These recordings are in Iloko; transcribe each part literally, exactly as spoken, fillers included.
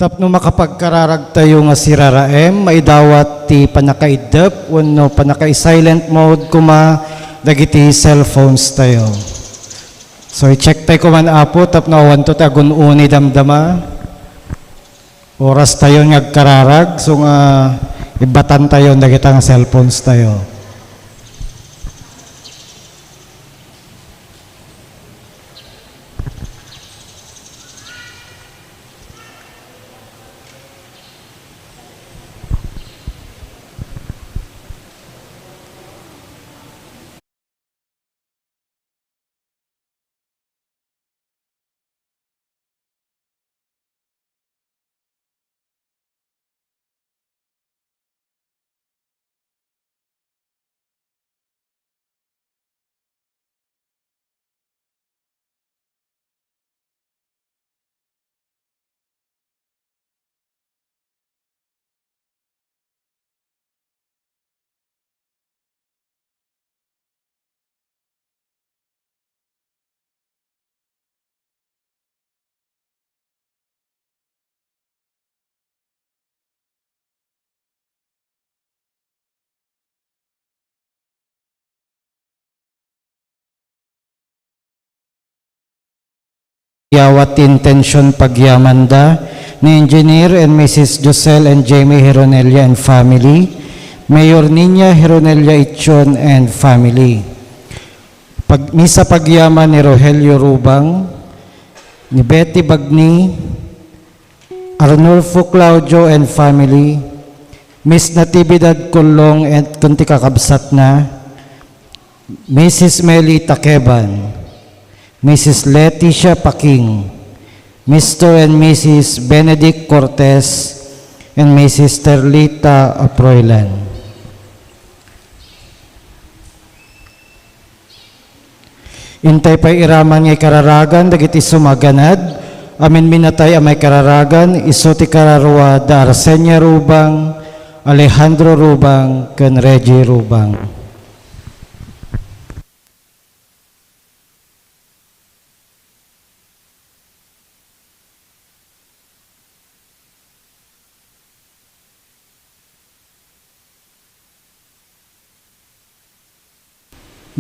Tapno makapagkararagtayo nga siraraem, maidawat ti pannakaiddep wenno pannaka-silent mode koma dagiti cellphones tayo. So, i-check tayo koma, Apo, tapno awanto ti agun-uni damdama. Oras tayo nga agkararag, so nga ibbatan tayo dagita nga cellphones tayo. Yawat ti intention pagyamanda ni Engineer and Missus Josel and Jamie Heronella and family, Mayor Niña Heronella Ichon and family. Pag-, misa pagyaman ni Rogelio Rubang, ni Betty Bagni, Arnulfo Claudio and family, Miss Natividad Colong and kun ti kakabsatna, Missus Meli Takeban, Missus Leticia Paking, Mister and Missus Benedict Cortez, and Missus Terlita Aproylan. Intay pay iraman nga ikararagan dagiti sumaganad, amin minatay a maikararagan, isu ti kararua da Arsenia Rubang, Alejandro Rubang, ken Reggie Rubang.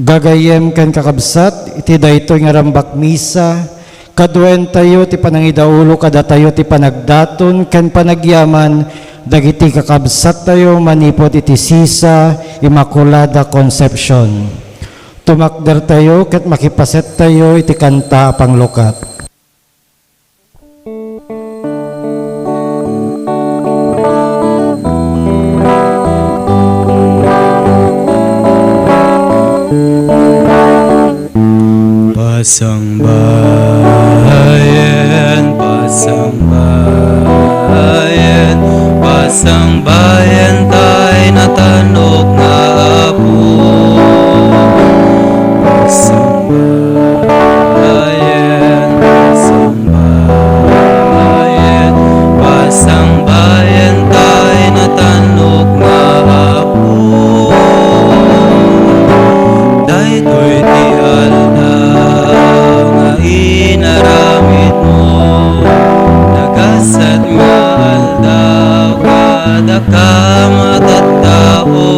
Gagayyem ken kakabsat, iti daytoy nga rambak misa, kaduaentayo ti panangidaulo kadatayo ti panagdaton ken panagyaman dagiti kakabsattayo manipud iti sisa Immaculada Concepcion. Tumakdertayo ket makipasettayo iti kanta a panglukat. Pasangbayen, pasangbayen, pasangbayen tay natannok nga Apo. Pasangbayen, pasangbayen, pasangbayen tay natannok nga Apo. Daytoy ti aldaw nga inaramidmo, nagasat nga aldaw kadakayo a tattao,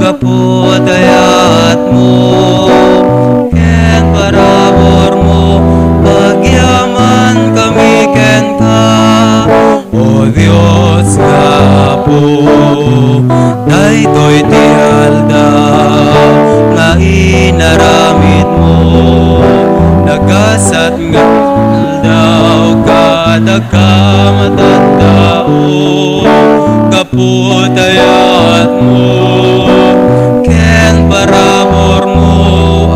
gapu ta yaatmo ken paraburmo, agyamankami kenka, O Dios nga Apo. Daytoy ti aldaw nga inaramidmo, nagasat nga aldaw kadakayo a tattao, gapu ta yaatmo ken paraburmo,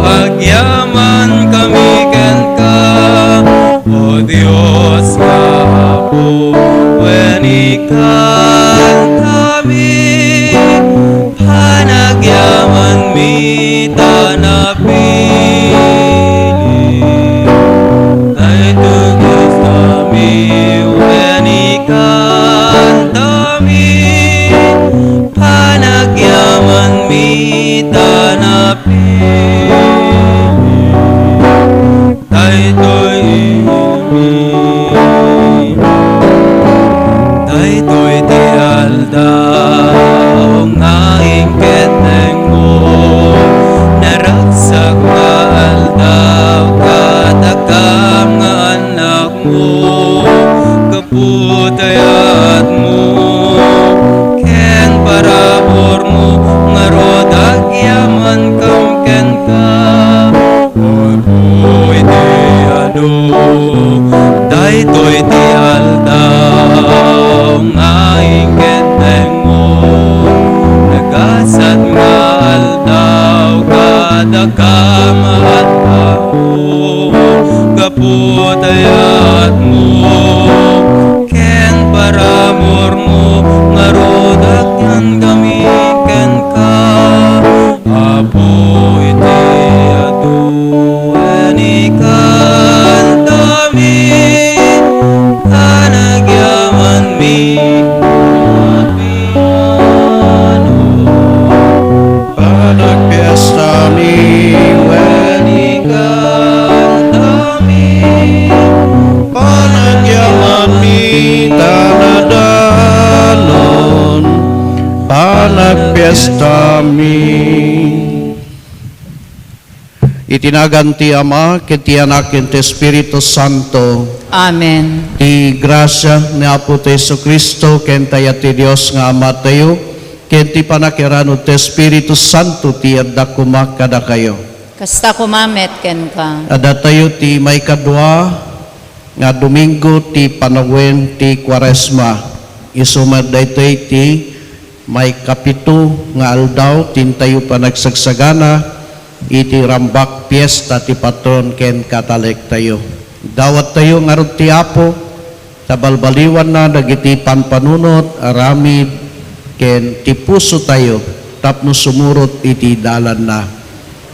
agyamankami kenka, O Dios nga Apo. Wen ikantami, panagyamanmi ta napili. Daytoy Diostami, wen ikantami, Nagpiestami. Iti nagan ti Ama, ken ti Anak, ken ti Espiritu Santo. Amen. Ti grasia ni Apo ti Jesu-Cristo, ken ti ayat ti Dios nga Amatayo, ken ti panakirano ti Espiritu Santo, ti adda koma kadakayo. Kasta koma met kenka. Adda tayo ti maikadua nga Domingo ti panawen ti Kuaresma. Isu met daytoy ti maikapito nga aldaw ti intayo panagsagsagana iti rambak fiesta ti patron ken Katoliktayo. Dawat tayo ngarud ti Apo, ta balbaliwanna dagiti pampanunot, aramid, ken ti pusotayo tapno sumurot iti dalanna.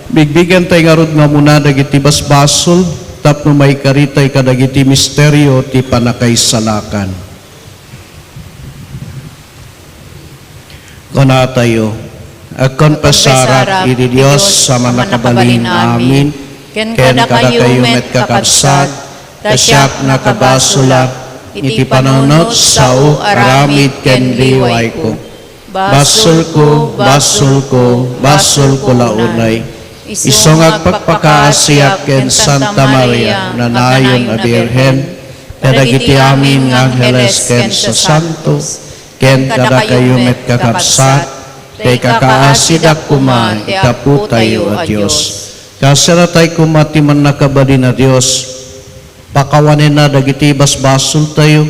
Bigbigen tayo ngarud nga umuna dagiti basbasol tapno maikaritay kadagiti misterio ti pannakaisalakan. Kunatayo, agkonfesarak iti Dios a Mannakabalin amin, ken kadakayo met, kakabsat, ta siak nakabasolak iti panunot, sao, aramid, ken liwayko. Basolko, basolko, basolko la unay. Isu nga agpakpakaasiak ken Santa Maria, nanayon a Birhen, kadagiti amin nga angheles ken sasantos, ken kadakayo met, kakabsat, ta ikakaasidak koma iti Apotayo a Dios. Kaasiratay koma ti Mannakabalin a Dios. Pakawanenna dagiti basbasoltayo,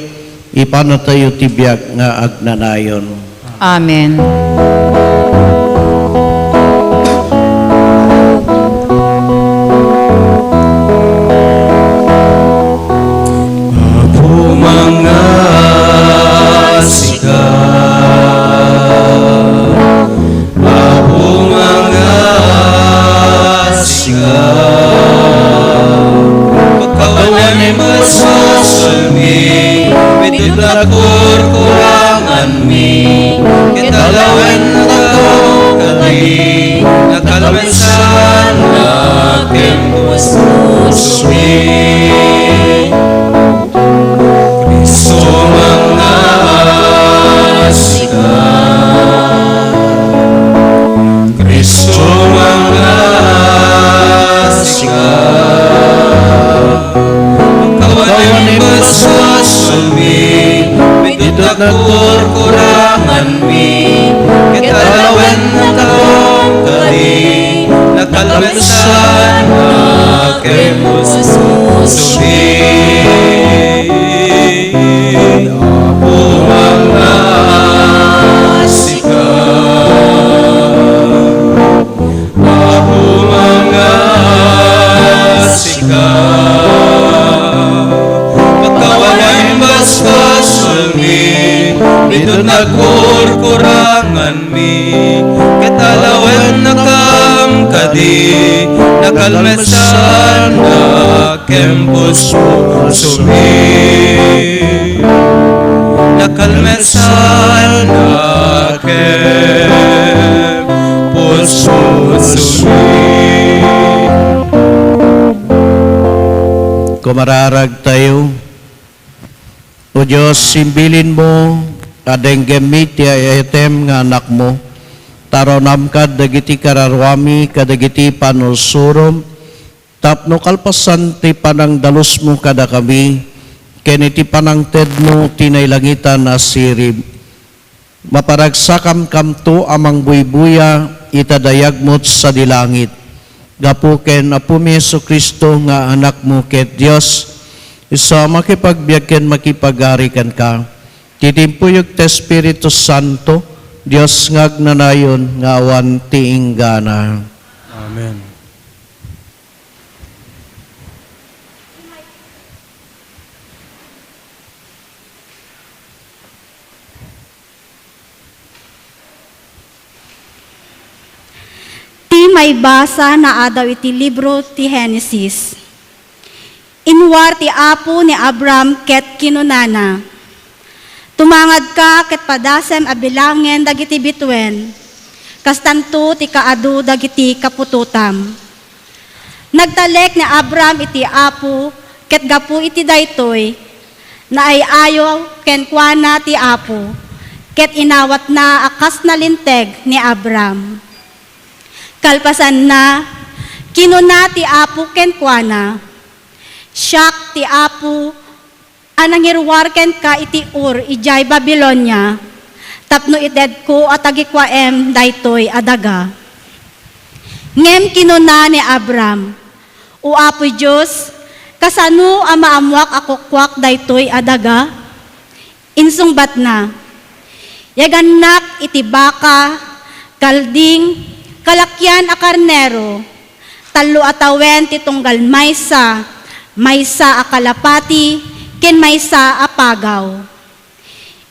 ipanatayo ti biag nga agnanayon. Amen. Apo, mangngaasika. Apo, mangngaasika. Pakawanem basbasolmi, bitot nakurkuranganmi, ket alawennak kadi, nakalmesannak ken puspusomi. Cristo, mangngaasika. Cristo, mangngaasika. Pakawanem basbasolmi, bitot nakurkuranganmi, ket alawennak kadi, nakalmesannak ken puspusomi. Apo, mangngaasika. Apo, mangngaasika. Pakawanem basbasolmi, bitot nakurkurangan mi, ket alawennak kadi, nakalmesannak ken puspusomi. Nakalmesannak ken puspusomi. Kumararag tayo. O Dios, imbilinmo a denggemmi ti ay-ayatem nga Anakmo, ta aramidem kad dagiti kararuami kadagiti panulsurom, tapno kalpasan ti panangdalusmo kadakami, ken iti panangtedmo ti nailangitan a sirib. Maparagsakamkanto a mangbuybuya ita dayagmo sadi langit. Gapu ken Apomi Jesu-Cristo nga Anakmo ket Dios, isu a makipagbiag ken makipagari kenka, ti timpuyog ti Espiritu Santo, Dios nga agnanayon nga awan ti inggana. Amen. Ti maibasa naadaw iti libro ti Genesis. Inwar ti Apo ni Abram ket kinunana, "Tumangadka ket padasem a bilangen dagiti bituen, kastanto ti kaadu dagiti kaputotam." Nagtalek ni Abram iti Apo, ket gapu iti daytoy, naay-ayo kenkuana ti Apo, ket inawatna a kas nalinteg ni Abram. Kalpasanna, kinuna ti Apo kenkuana, "Siak ti Apo a nangiruar kenka iti Ur idiay Babilonia tapno itedko a tagikuaem daytoy a daga." Ngem kinuna ni Abram, "O Apo Dios, kasano a maammoak a kukuak daytoy a daga?" Insungbatna, "Yagannak iti baka, kalding, kalakian a karnero, tallo a tawen ti tunggal maysa, maysa a kalapati, ken maysa a pagaw."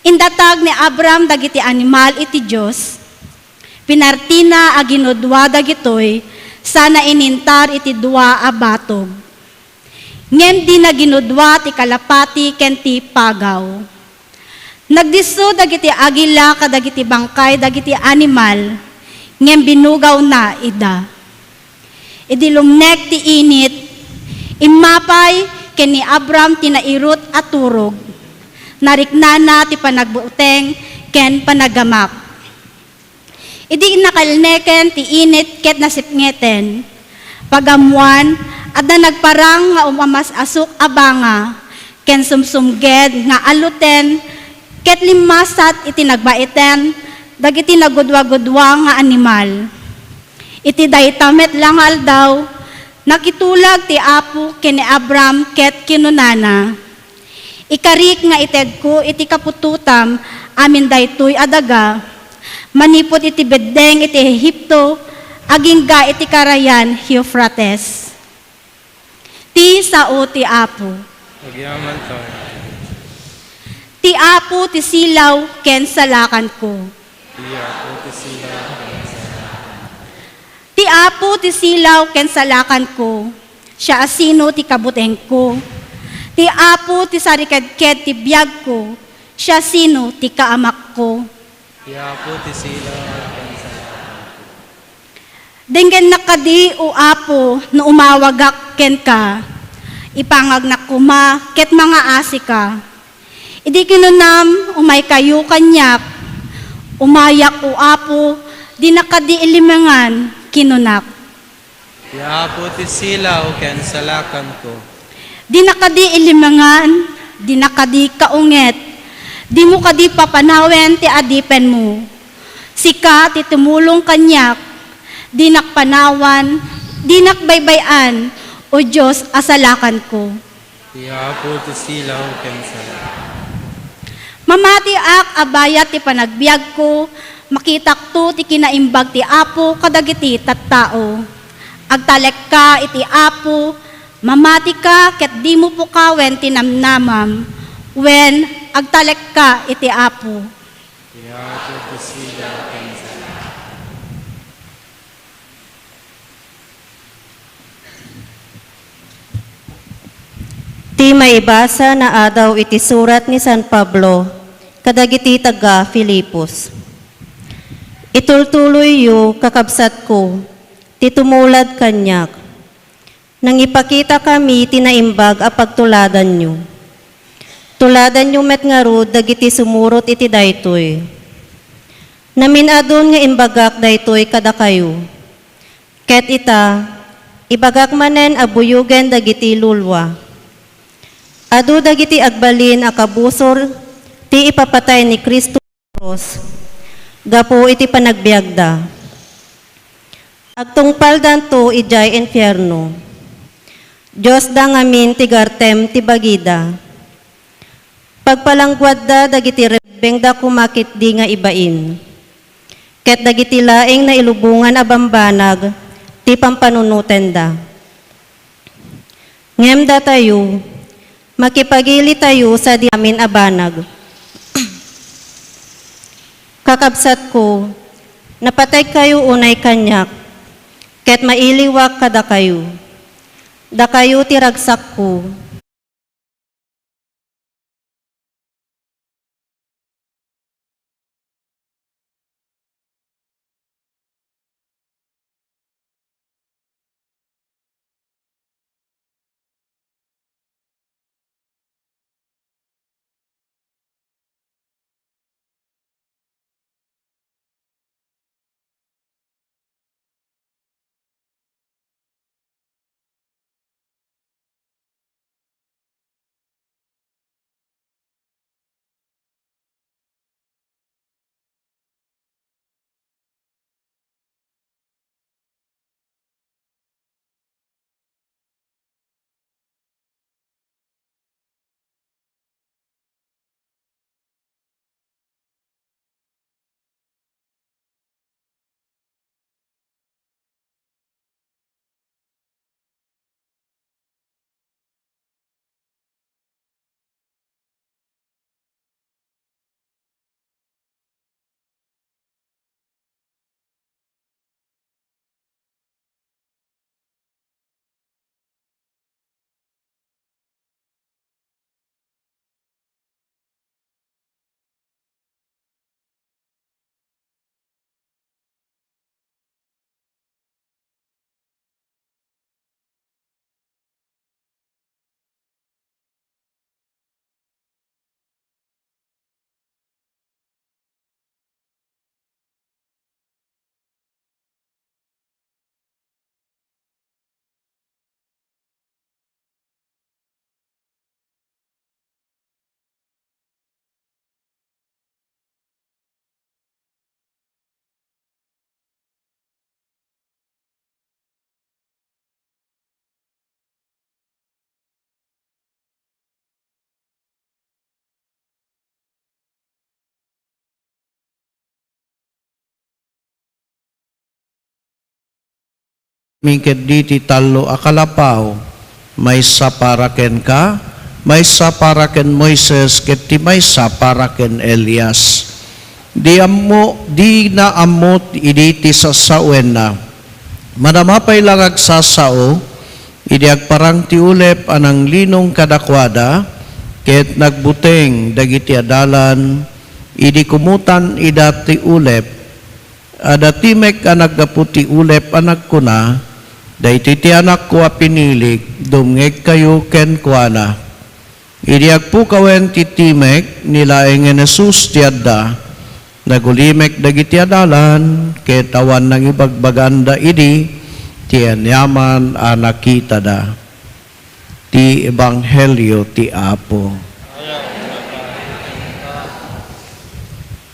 Indatag ni Abram dagiti animal iti Dios. Pinartina a ginudua dagitoy sana inintar iti dua a batog. Ngem dina ginudua ti kalapati ken ti pagaw. Nagdisso dagiti agila kadagiti bangkay dagiti animal, ngem binugawna ida. Idi lumnek ti init, immapay ken ni Abram ti nairut a turog. Nariknana ti panagbuteng ken panagamak. Idi nakalneken ti init ket nasipngeten, pagammoan, adda nagparang nga umamas-asuk a banga ken sumsumged nga aluten ket limmasat iti nagbaetan dagiti nagudua-gudua nga animal. Iti dayta met la nga aldaw, nakitulag ti Apo ken ni Abram ket kinunana, "Ikarik nga itedko iti kaputotam amin daytoy a daga, manipud iti beddeng iti Egipto agingga iti karayan Eufrates." Ti sao ti Apo. Agyamantayo. Ti Apo ti silaw ken salakanko. Ti Apo ti silaw ken salakanko. Ti Apo ti silaw ken salakanko. Siasino ti kabutengko? Ti Apo ti sarikedked ti biagko. Siasino ti kaamakko? Ti Apo ti silaw ken salakanko. Denggennak kadi, O Apo, no umawagak kenka. Ipangagnak koma ket mangaasika. Idi kinunam, "Umaykayo kaniak." Umayak, O Apo, dinak kadi ilimengan, kinunak. Ti Apo ti silaw ken salakanko. Dinak kadi ilimengan, dinak kadi kaunget, dimo kadi papanawen ti adipenmo. Sika ti tumulong kaniak, dinak panawan, dinak baybay-an, O Dios a salakanko. Ti Apo ti silaw ken salakan. Mamatiak a bayat ti panagbiagko, makitakto ti kinaimbag ti Apo kadagiti tattao. Agtalekka iti Apo, mamatika ket dimo pukawen ti namnamam, wen agtalekka iti Apo. Ti Apo ti silaw ken salakan. Ti maibasa naadaw iti surat ni San Pablo kadagiti taga-Filipos. Itultuloyyo, kakabsatko, ti tumulad kaniak. Nangipakitakami ti naimbag a pagtuladanyo. Tuladanyo met ngarud dagiti sumurot iti daytoy. Namin-adun nga imbagak daytoy kadakayo. Ket ita, ibagak manen a buyogen dagiti lulua. Adu dagiti agbalin a kabusor ti ipapatay ni Cristo iti krus gapu iti panagbiagda. Agtungpaldanto idiay infierno. Diosda ngamin ti gartem ti bagida. Pagpalangguadda dagiti rebbengda koma ketdi nga ibain, ket dagiti laeng nailubongan a bambanag ti pampanunotenda. Ngem datayo, makipagilitayo sadi amin a banag. Kakabsatko, napataykayo unay kaniak, ket mailiwak kadakayo. Dakayo ti ragsakko. Amin ket diti tallo a kalapaw, maysa para kenka, maysa para ken Moises, ket ti maysa para ken Elias. Di ammo, dina ammo idi ti sasawenna. Madama pay la nga agsasao, idi agparang ti ulep a nanglinong kadakuada, ket nagbuteng dagiti adalan, idi kumutan ida ti ulep, Adda timek a naggapu ti ulep a nagkuna, "Daytoy ti Anakko a pinilik, dumngegkayo kenkuana." Idi agpukawen ti timek, ni laengen Jesus ti adda. Nagulimek dagiti adalan, ket awan nangibagbagaanda idi ti aniaman a nakitada. Ti Ebanghelio ti Apo.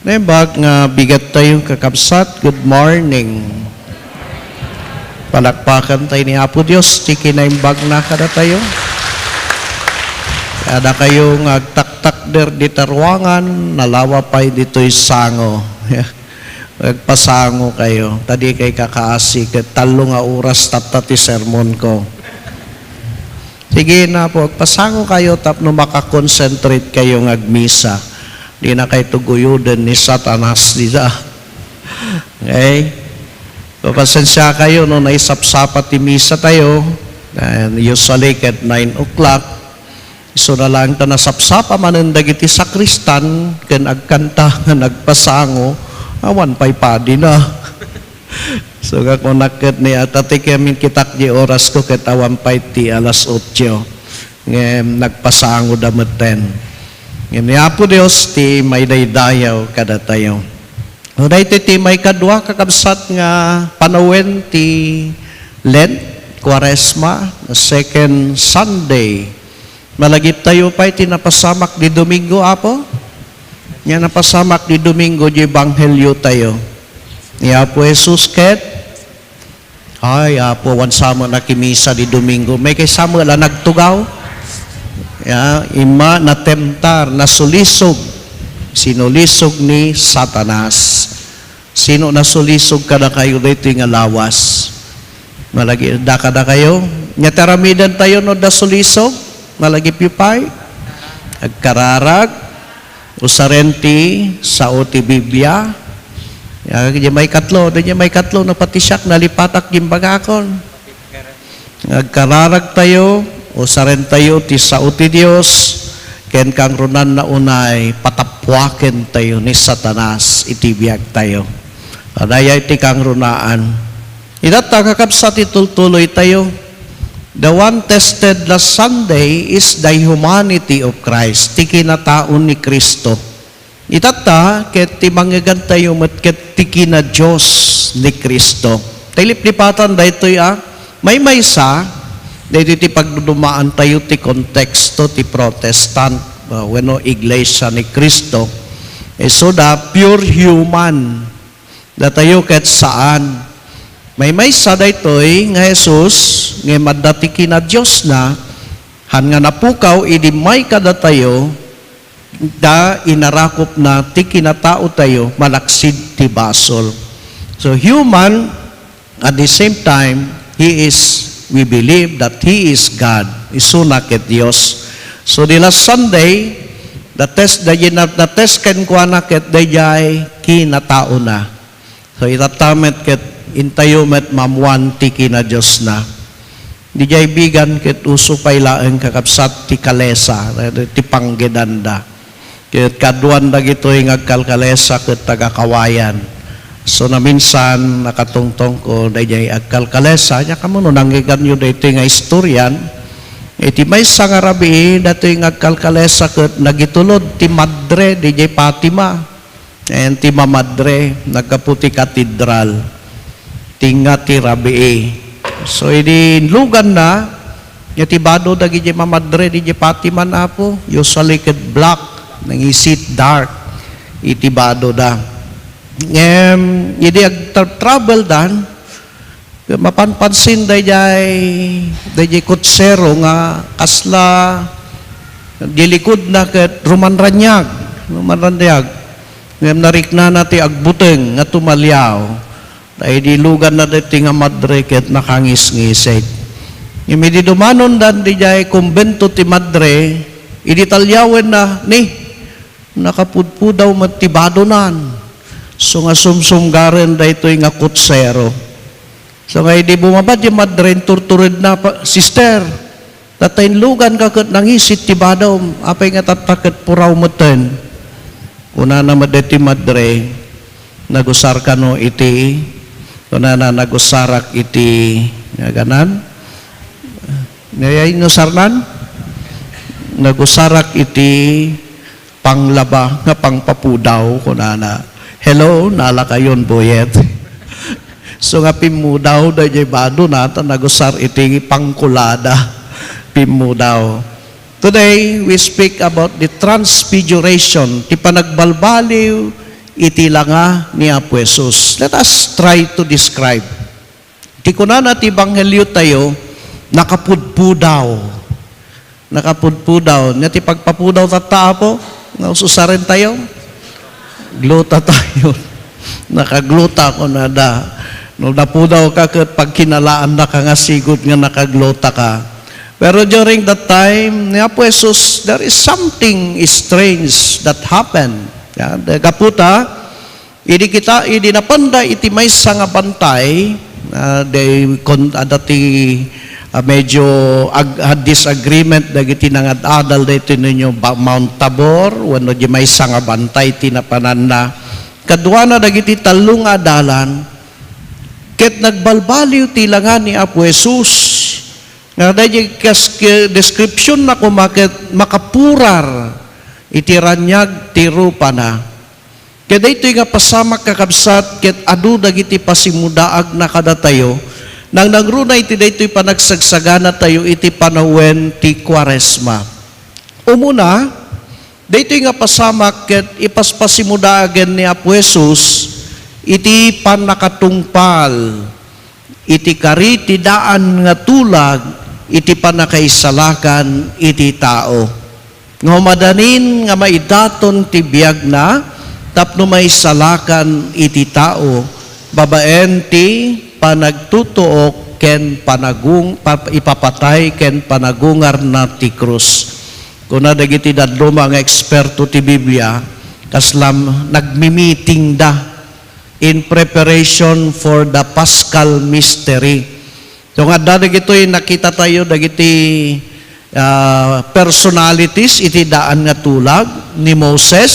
Naimbag nga bigat tayo, kakabsat. Good morning. Palakpakan tayo ni Apo Dios, ti kinaimbag na kada tayo. Kada kayo nga agtaktakder di taruangan, nalawa pay ditoy sango. Agpasango kayo, ta di kay kakaasi, ket tallo nga oras tatta ti sermon ko. Sige na po, agpasango kayo tapno makakonsentrate kayo nga agmisa. Di na kayo tuguyoden ni Satanas dida. Okay? Papasensia kayo no naisapsapa ti misa tayo. And usually ket nine o'clock. Isu na laeng ta nasapsapa manen dagiti sakristan ken agkanta nga nagpasango, awan pay padina. So, nga kunak ket ni Tati Kem, kitak di oras ko ket awan pay ti alas otso. Ngem nagpasango da metten. Ngem ni Apo Dios ti maidaydayaw kadatayo. No, daytoy ti maikadua, kakabsat, nga panawen ti Lent, Kuaresma, second Sunday. Malagip tayo pay ti napasamak di Domingo, Apo? Nia napasamak di Domingo, di Ebanghelio tayo. Ni Apo Jesus ket, ay, Apo, awan sa met nakimisa di Domingo. May kay sa met la nagtugaw. Ya, imma, natemtar, nasulisog. Sinulisog ni Satanas. Sino nasulisog kadakayo daytoy nga lawas? Malagi da kadakayo. Nia ti aramiden tayo no adda sulisog? Malagipyo pay? Agkararag. Usaren ti sao ti Biblia. Ya, di maikatlo, di maikatlo, no pati siak, nalipatak di bagakon. Nga agkararagtayo, usarentayo ti sao ti Dios, ken kangrunanna unay patappuakentayo ni Satanas iti biagtayo. Adaya iti kangrunaan. Itatta, kakabsat, itultuloytayo. The one tested last Sunday is the humanity of Christ, ti kinatao ni Cristo. Itatta, ket ti mangngegantayo met ket ti kina-Dios ni Cristo. Tay liplipatan daytoy a maymaysa, daytoy ti pagdudumaantayo ti konteksto ti Protestant, uh, wenno Iglesia ni Cristo. Isuda, pure human. Datayo ket saan. Maymaysa daytoy nga Jesus, ngem adda ti kina-Diosna, han nga napukaw idi may kadatayo, ta inarakupna ti kinataotayo malaksid ti basol. So, human, at the same time, he is, we believe that he is God. Isuna ket Dios. So, the last Sunday, the test, the, na-, na-test kenkuana ket daydiay kinataona. So, itatta met ket intayo met maammoan ti kina-Diosna. Didiay bigan ket uso pay laeng, kakabsat, ti kalesa, ti panggedanda. Ket kaaduan dagitoy nga agkalkalesa ket taga-Kawayan. So, naminsan, nakatungtongko daydiay agkalkalesa. Ania kamo no nanggeganyo daytoy nga istorian? Iti maysa nga rabii, datoy nga agkalkalesa ket nagitulod ti madre didiay Fatima. Ayan ti mamadre, naggapu ti katedral, tinga ti rabii. So, idi inluganna, nia ti bado dagiti mamadre, dagiti Fatima, Apo, usually ket black, nangisit dark, iti bado da. Ngem, idi agtra-, travel dan, mapanpansin daydiay, daydiay kutsero nga kasla di likudna ket rumanraniag, rumanraniag. Ngem nariknana ti agbuteng nga tumaliaw. Ta idi luganna daytoy nga madre ket nakangisngisig. Ngem idi dumanondan didiay kumbento ti madre, idi talyawenna, ni, nakapudpudaw met ti badonan. So nga sumsumgaren daytoy nga kutsero. So nga idi bumaba diay madre, inturturedna, pa, "Sister, tatta inluganka ket nangisit ti badom, apay nga tatta ket puraw metten?" Kunana met daytoy madre, "Nagusar kano iti," kunana, "nagusarak iti," nga ganan? Ngayay inusarnan? "Nagusarak iti panglaba nga pangpapudaw," kunana. Hello, nalakayon, buyet. So nga pimmudaw daydiay badona, ta nagusar iti pangkulada. Pimmudaw. Today, we speak about the transfiguration, ti panagbalbaliw iti langa ni Apo Jesus. Let us try to describe. Ti kunana ti ebanghelio tayo, nakapudpudaw. Nakapudpudaw. Nia ti pagpapudaw tatta, Apo, nga ususaren tayo? Gluta tayo. Nakagluta, kunada. No napudaw ka ket pagkinalaannaka nga sigud nga nakagluta ka. Pero during that time, ni Apo Jesus, there is something strange that happened. Ya, gapu ta, idi kita, idi napanda iti maysa nga bantay, ah, they con-, adda ti, ah, medyo ag-, ah, disagreement dagiti nangad-adal daytoy no ba-, Mount Tabor, wenno di maysa nga bantay ti napananna. Kaduana dagiti tallo nga adalan, ket nagbalbaliw ti langa ni Apo Jesus. Nga daydi kas-, ke-, description na koma ket makapurar iti raniag ti rupana. Ket daytoy nga pasamak, kakabsat, ket adu dagiti pasimudaagna kadatayo, nangnangruna iti daytoy panagsagsaganatayo iti panawen ti Kuaresma. Umuna, daytoy nga pasamak ket ipaspasimudagen ni Apo Jesus iti pannakatungpal iti kari ti daan nga tulag iti pannakaisalakan iti tao. Nga umadanin nga maidaton ti biagna tapno maisalakan iti tao babaen ti panagtutuok ken panagung-, pa-, ipapatay ken panagungarna ti krus. Kuna dagiti dadduma nga eksperto ti Biblia, kasla nagmi-meetingda in preparation for the Paschal Mystery. So, nga adda dagitoy nakita tayo dagiti, ah, personalities iti daan nga tulag ni Moses,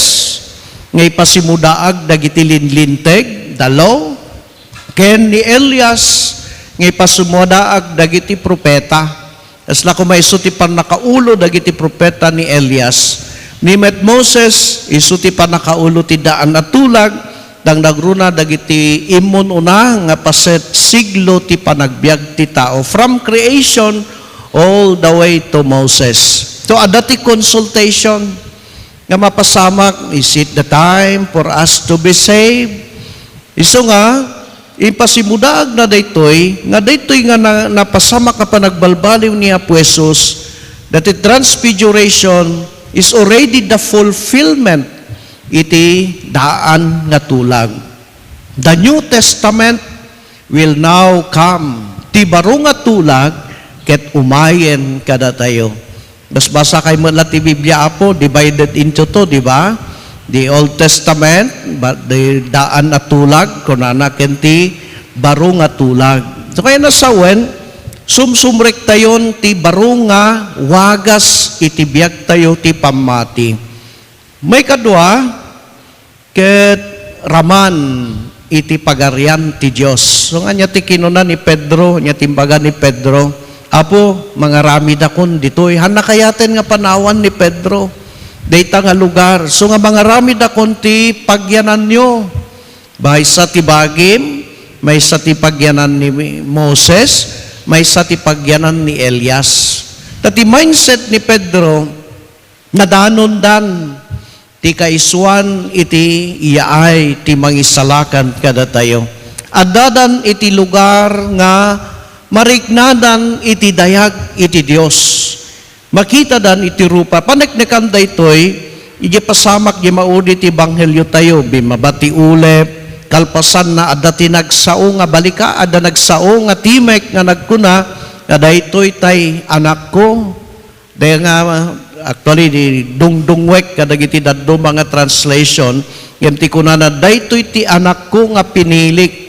nga ipasimudaag dagiti linlinteg, the law, ken ni Elias, nga ipasimudaag dagiti propeta. Kasla koma isu ti pannakaulo dagiti propeta ni Elias. Ni met Moses, isu ti pannakaulo ti daan a tulag, nangnangruna dagiti immun-una nga paset siglo ti panagbiag ti tao, from creation all the way to Moses. So, adda ti consultation nga mapasamak, is it the time for us to be saved? Isu nga, impasimudaagna daytoy, nga daytoy nga na-, napasamak nga panagbalbaliw ni Apo Jesus, that the transfiguration is already the fulfillment iti daan nga tulag. The New Testament will now come. Ti baro nga tulag ket umayen kadatayo. Basbasakay met la ti Biblia, Apo, divided into two, di ba? The Old Testament, but the daan a tulag, kunana, ken ti baro nga tulag. So, kaya nasawen, sumsumrektayon ti baro nga wagas iti biagtayo ti pammati. Maikadua, ket raman iti Pagarian ti Dios. So, ania ti kinuna ni Pedro, ania ti imbaga ni Pedro, "Apo, mangaramidakon ditoy." Haanna kayaten nga panawan ni Pedro dayta nga lugar. So nga mangaramidakon ti pagyananyo. Maysa ti bagim, maysa ti pagyanan ni Moses, maysa ti pagyanan ni Elias. Ta ti mindset ni Pedro, nadanondan ti kaisuan iti iyaay ti Mangisalakan kadatayo. Addadan iti lugar nga mariknadan iti dayag iti Dios. Makitadan iti rupa. Paneknekan daytoy, idiay pasamak di maudi ti ebanghelio tayo, bimmaba ti ulep, Kalpasanna, adda ti nagsao nga balika, adda nagsao nga timek nga nagkuna nga, "Daytoy tay anakko." Dayta nga, actually, di dungdungwek kadagiti dadduma nga translation, ngem ti kunana, "Daytoy ti anakko nga pinilik."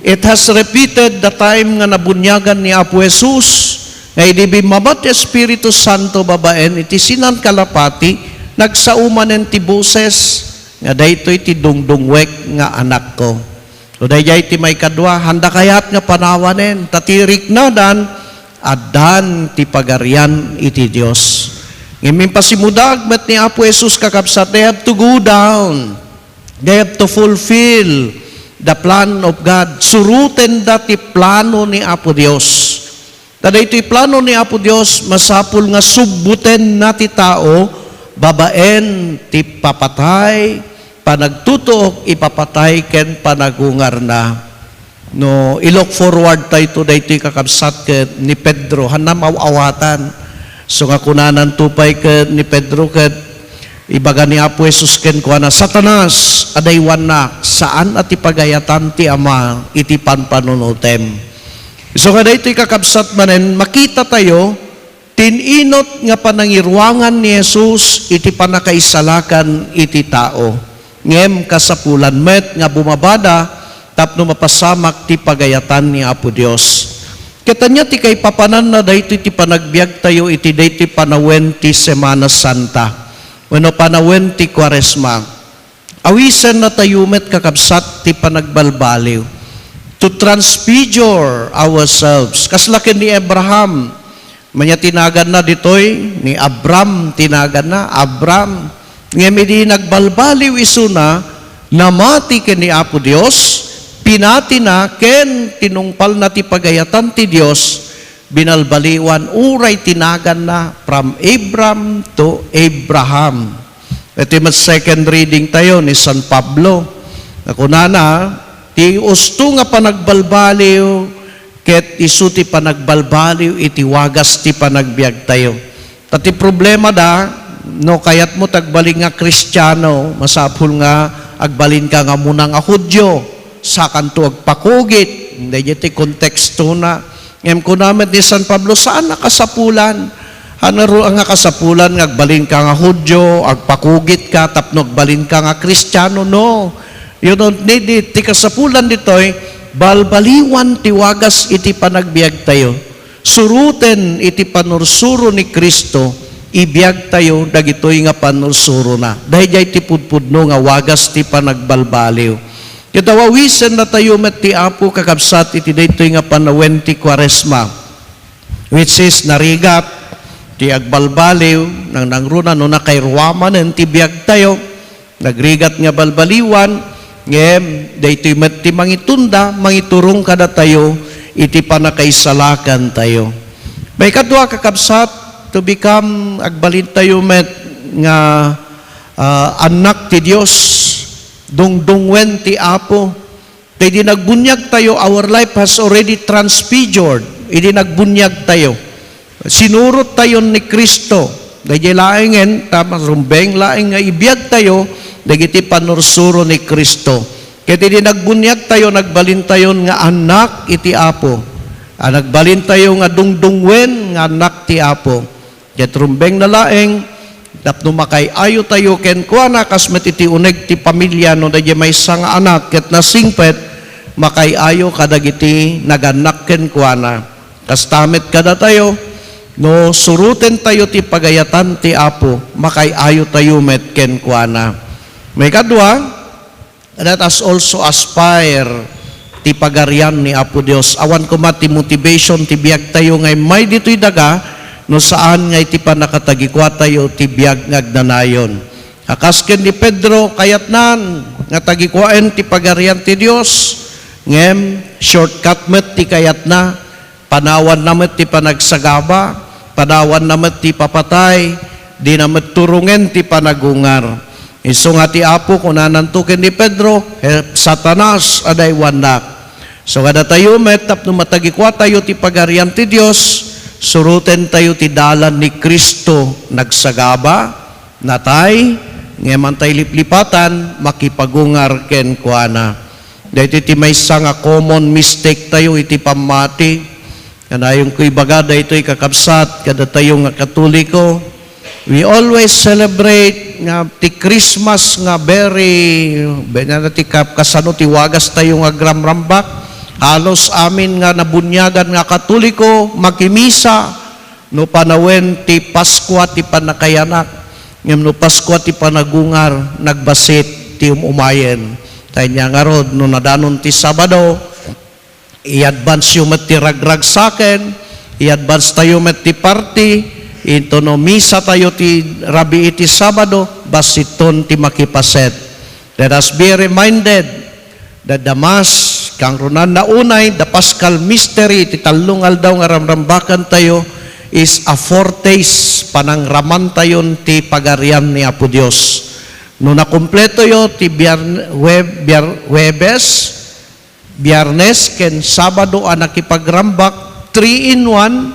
It has repeated the time nga nabuniagan ni Apo Jesus, nga idi bimmaba ti Espiritu Santo babaen iti sinan kalapati, nagsao manen ti boses nga, "Daytoy ti dungdungwek nga anakko." O daydiay ti maikadua, handa kayat nga panawanen, ta ti riknadan, addan ti pagarian iti Dios. Ngem impasimudag met ni Apo Jesus, kakabsat, they have to go down. They have to fulfill the plan of God. Surotenda ti plano ni Apo Dios. Ta daytoy plano ni Apo Dios, masapul nga subbotenna ti tao babaen ti papatay, panagtutuok, ipapatay, ken panagungarna. No, i-look forward tayo to daytoy, kakabsat, ket ni Pedro, hanna maw-awatan. So nga kunananto pay ket ni Pedro ket ibaga ni Apo Jesus kenkuana, "Satanas, adaywannak, saan a ti pagayatan ti Ama iti panpanunotem." So nga daytoy, kakabsat, manen makita tayo, tin-inut nga panangiruangan ni Jesus iti pannakaisalakan iti tao. Ngem kasapulan met nga bumabada tapno mapasamak ti pagayatan ni Apo Dios. Ket ania ti kaipapananna daytoy ti panagbiagtayo iti daytoy panawen ti Semana Santa wenno panawen ti Kuaresma? Awisennatayo met, kakabsat, ti panagbalbaliw. To transfigure ourselves. Kasla ken ni Abraham, ania ti naganna ditoy? Ni Abram ti naganna, Abram. Ngem idi nagbalbaliw isuna, namati ken ni Apo Dios, pinatina ken tinungpalna ti pagayatan ti Dios, binalbaliwan uray ti naganna from Abram to Abraham. Iti met second reading tayo ni San Pablo. Nga kunana, ti usto nga panagbalbaliw, ket isu ti panagbalbaliw iti wagas ti panagbiagtayo. Ta ti problema da, no kayatmo ti agbalin nga Kristiano, masapul nga agbalinka nga muna nga Judio, sakanto agpakugit, daydiay ti kontekstona. Ngem kuna met ni San Pablo, saan a kasapulan. Ano ru-, nga kasapulan nga agbalinka nga Judio, agpakugitka tapno agbalinka nga Kristiano? No. You don't need it. Ti kasapulan ditoy, balbaliwan ti wagas iti panagbiagtayo. Suroten iti panursuro ni Cristo, ibiagtayo dagitoy nga panursurona. Daydiay ti pudpudno nga wagas ti panagbalbaliw. Ket awisennatayo met ti Apo, kakabsat, iti daytoy nga panawen ti Kuaresma, which is narigat ti agbalbaliw, nangnangruna no nakairuamanen ti biagtayo, nagrigat nga balbaliwan, ngem daytoy met ti mangitunda, mangiturong kadatayo iti pannakaisalakantayo. Maikadua, kakabsat, to become, agbalintayo met nga, ah, annak ti Dios, dungdungwen ti Apo. Ta idi nagbuniagtayo, our life has already transfigured. Idi nagbuniagtayo, sinurottayon ni Cristo. Daydiay laengen, ta marumbeng laeng nga ibiagtayo dagiti panursuro ni Cristo. Ket idi nagbuniagtayo, nagbalintayon nga annak iti Apo. A, nagbalintayo nga dungdungwen nga annak ti Apo. Ket rumbengna laeng, tapno makaay-ayotayo kenkuana, kas met iti uneg ti pamilia, no daydiay maysa nga anak ket nasingpet, makaay-ayo kadagiti nagannak kenkuana. Kasta met kadatayo, no surotentayo ti pagayatan ti Apo, makaay-ayotayo met kenkuana. Maikadua, let us also aspire ti Pagarian ni Apo Dios. Awan koma ti motivation ti biagtayo nga immay ditoy daga no saan nga iti pannakatagikuatayo ti biag nga agnanayon. A, kas ken ni Pedro, kayatnan nga tagikuaen ti Pagarian ti Dios, ngem shortcut met ti kayatna. Panawanna met ti panagsagaba, panawanna met ti papatay, dina met turongen ti panagungar. Isu nga ti Apo, kunananto ken ni Pedro, "He, Satanas, adaywannak." So, kadatayo met, tapno matagikuatayo ti Pagarian ti Dios, surotentayo ti dalan ni Cristo, nagsagaba, natay, ngem ania tay liplipatan, makipagungar kenkuana. Daytoy ti maysa nga common mistake tayo iti pammati. Kanayonko ibaga daytoy, kakabsat, kadatayo nga Katoliko. We always celebrate nga ti Christmas nga very, benya na ti kap-, kasano ti wagas tayo nga agramrambak. Halos amin nga nabuniagan nga Katoliko, makimisa. No panawen ti Paskua ti pannakayanak, ngem no Paskua ti panagungar, nagbassit ti um-umayen. Ta ania ngarud, no nadanon ti Sabado, i-advance yo met ti ragragsaken, i-advance tayo met ti party, into no misa tayo ti rabii ti Sabado, bassitton ti makipaset. Let us be reminded that the Mass, kangrunan na unay, the Paschal Mystery, ti tallo nga aldaw nga ramrambakan tayo, is a foretaste, panangramantayon ti Pagarian ni Apo Dios. No nakumpleto yo ti Biarn-, Web-, Biar-, Huwebes, Biarnes, ken Sabado a nakipagrambak, three in one,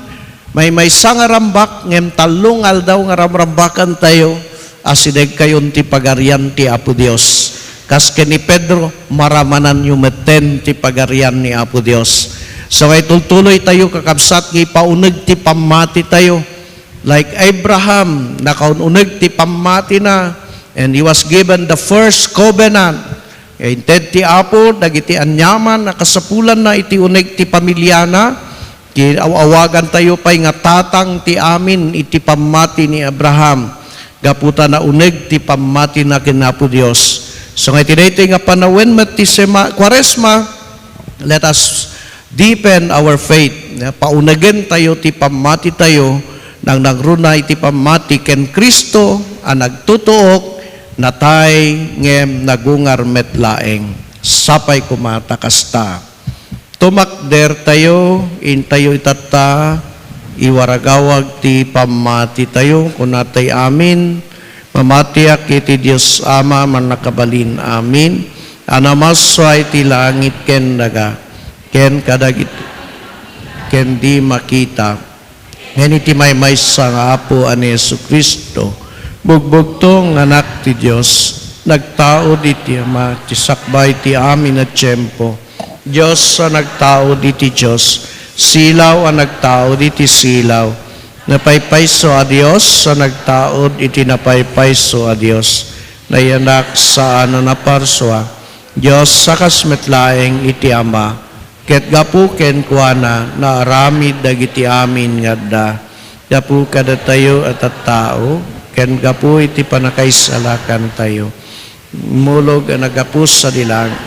maymaysa nga rambak, ngem tallo nga aldaw nga ramrambakan tayo, asidegkayon ti Pagarian ti Apo Dios. Kas ken ni Pedro, maramananyo metten ti Pagarian ni Apo Dios. So, nga itultuloy tayo, kakabsat, nga ipauneg ti pammati tayo. Like Abraham, nakaun-uneg ti pammatina, and he was given the first covenant. Inted ti Apo dagiti aniaman a kasapulanna iti uneg ti pamiliana, ket aw-awagan tayo pay nga tatang ti amin iti pammati ni Abraham, gapu ta nauneg ti pammatina ken Apo Dios. So nga iti daytoy nga panawen met ti Sema-, Kuaresma, let us deepen our faith. Paunegen tayo ti pammati tayo, nangnangruna iti pammati ken Cristo a nagtutuok, natay, ngem nagungar met laeng. Sapay koma ta kasta. Tumakder tayo, intayo itatta, iwaragawag ti pammati tayo, kunatay amin, Mamatiak iti Dios Ama, Mannakabalin amin, a namassua iti langit ken daga, ken kadagiti, ken di makita. Ken iti maymaysa nga Apo a ni Jesu-Cristo, bugbugtong nga Anak ti Dios, nagtaud iti Ama, ti sakbay ti amin a tiempo. Dios a nagtaud iti Dios, silaw a nagtaud iti silaw, napaypayso a Dios a nagtaud iti napaypayso a Dios, nayanak saan a naparsua, Dios a kas met laeng iti Ama, ket gapu kenkuana naaramid dagiti amin nga adda. Gapu kadatayo a tattao, ken gapu iti pannakaisalakantayo. Immulog a naggapu sadi langit,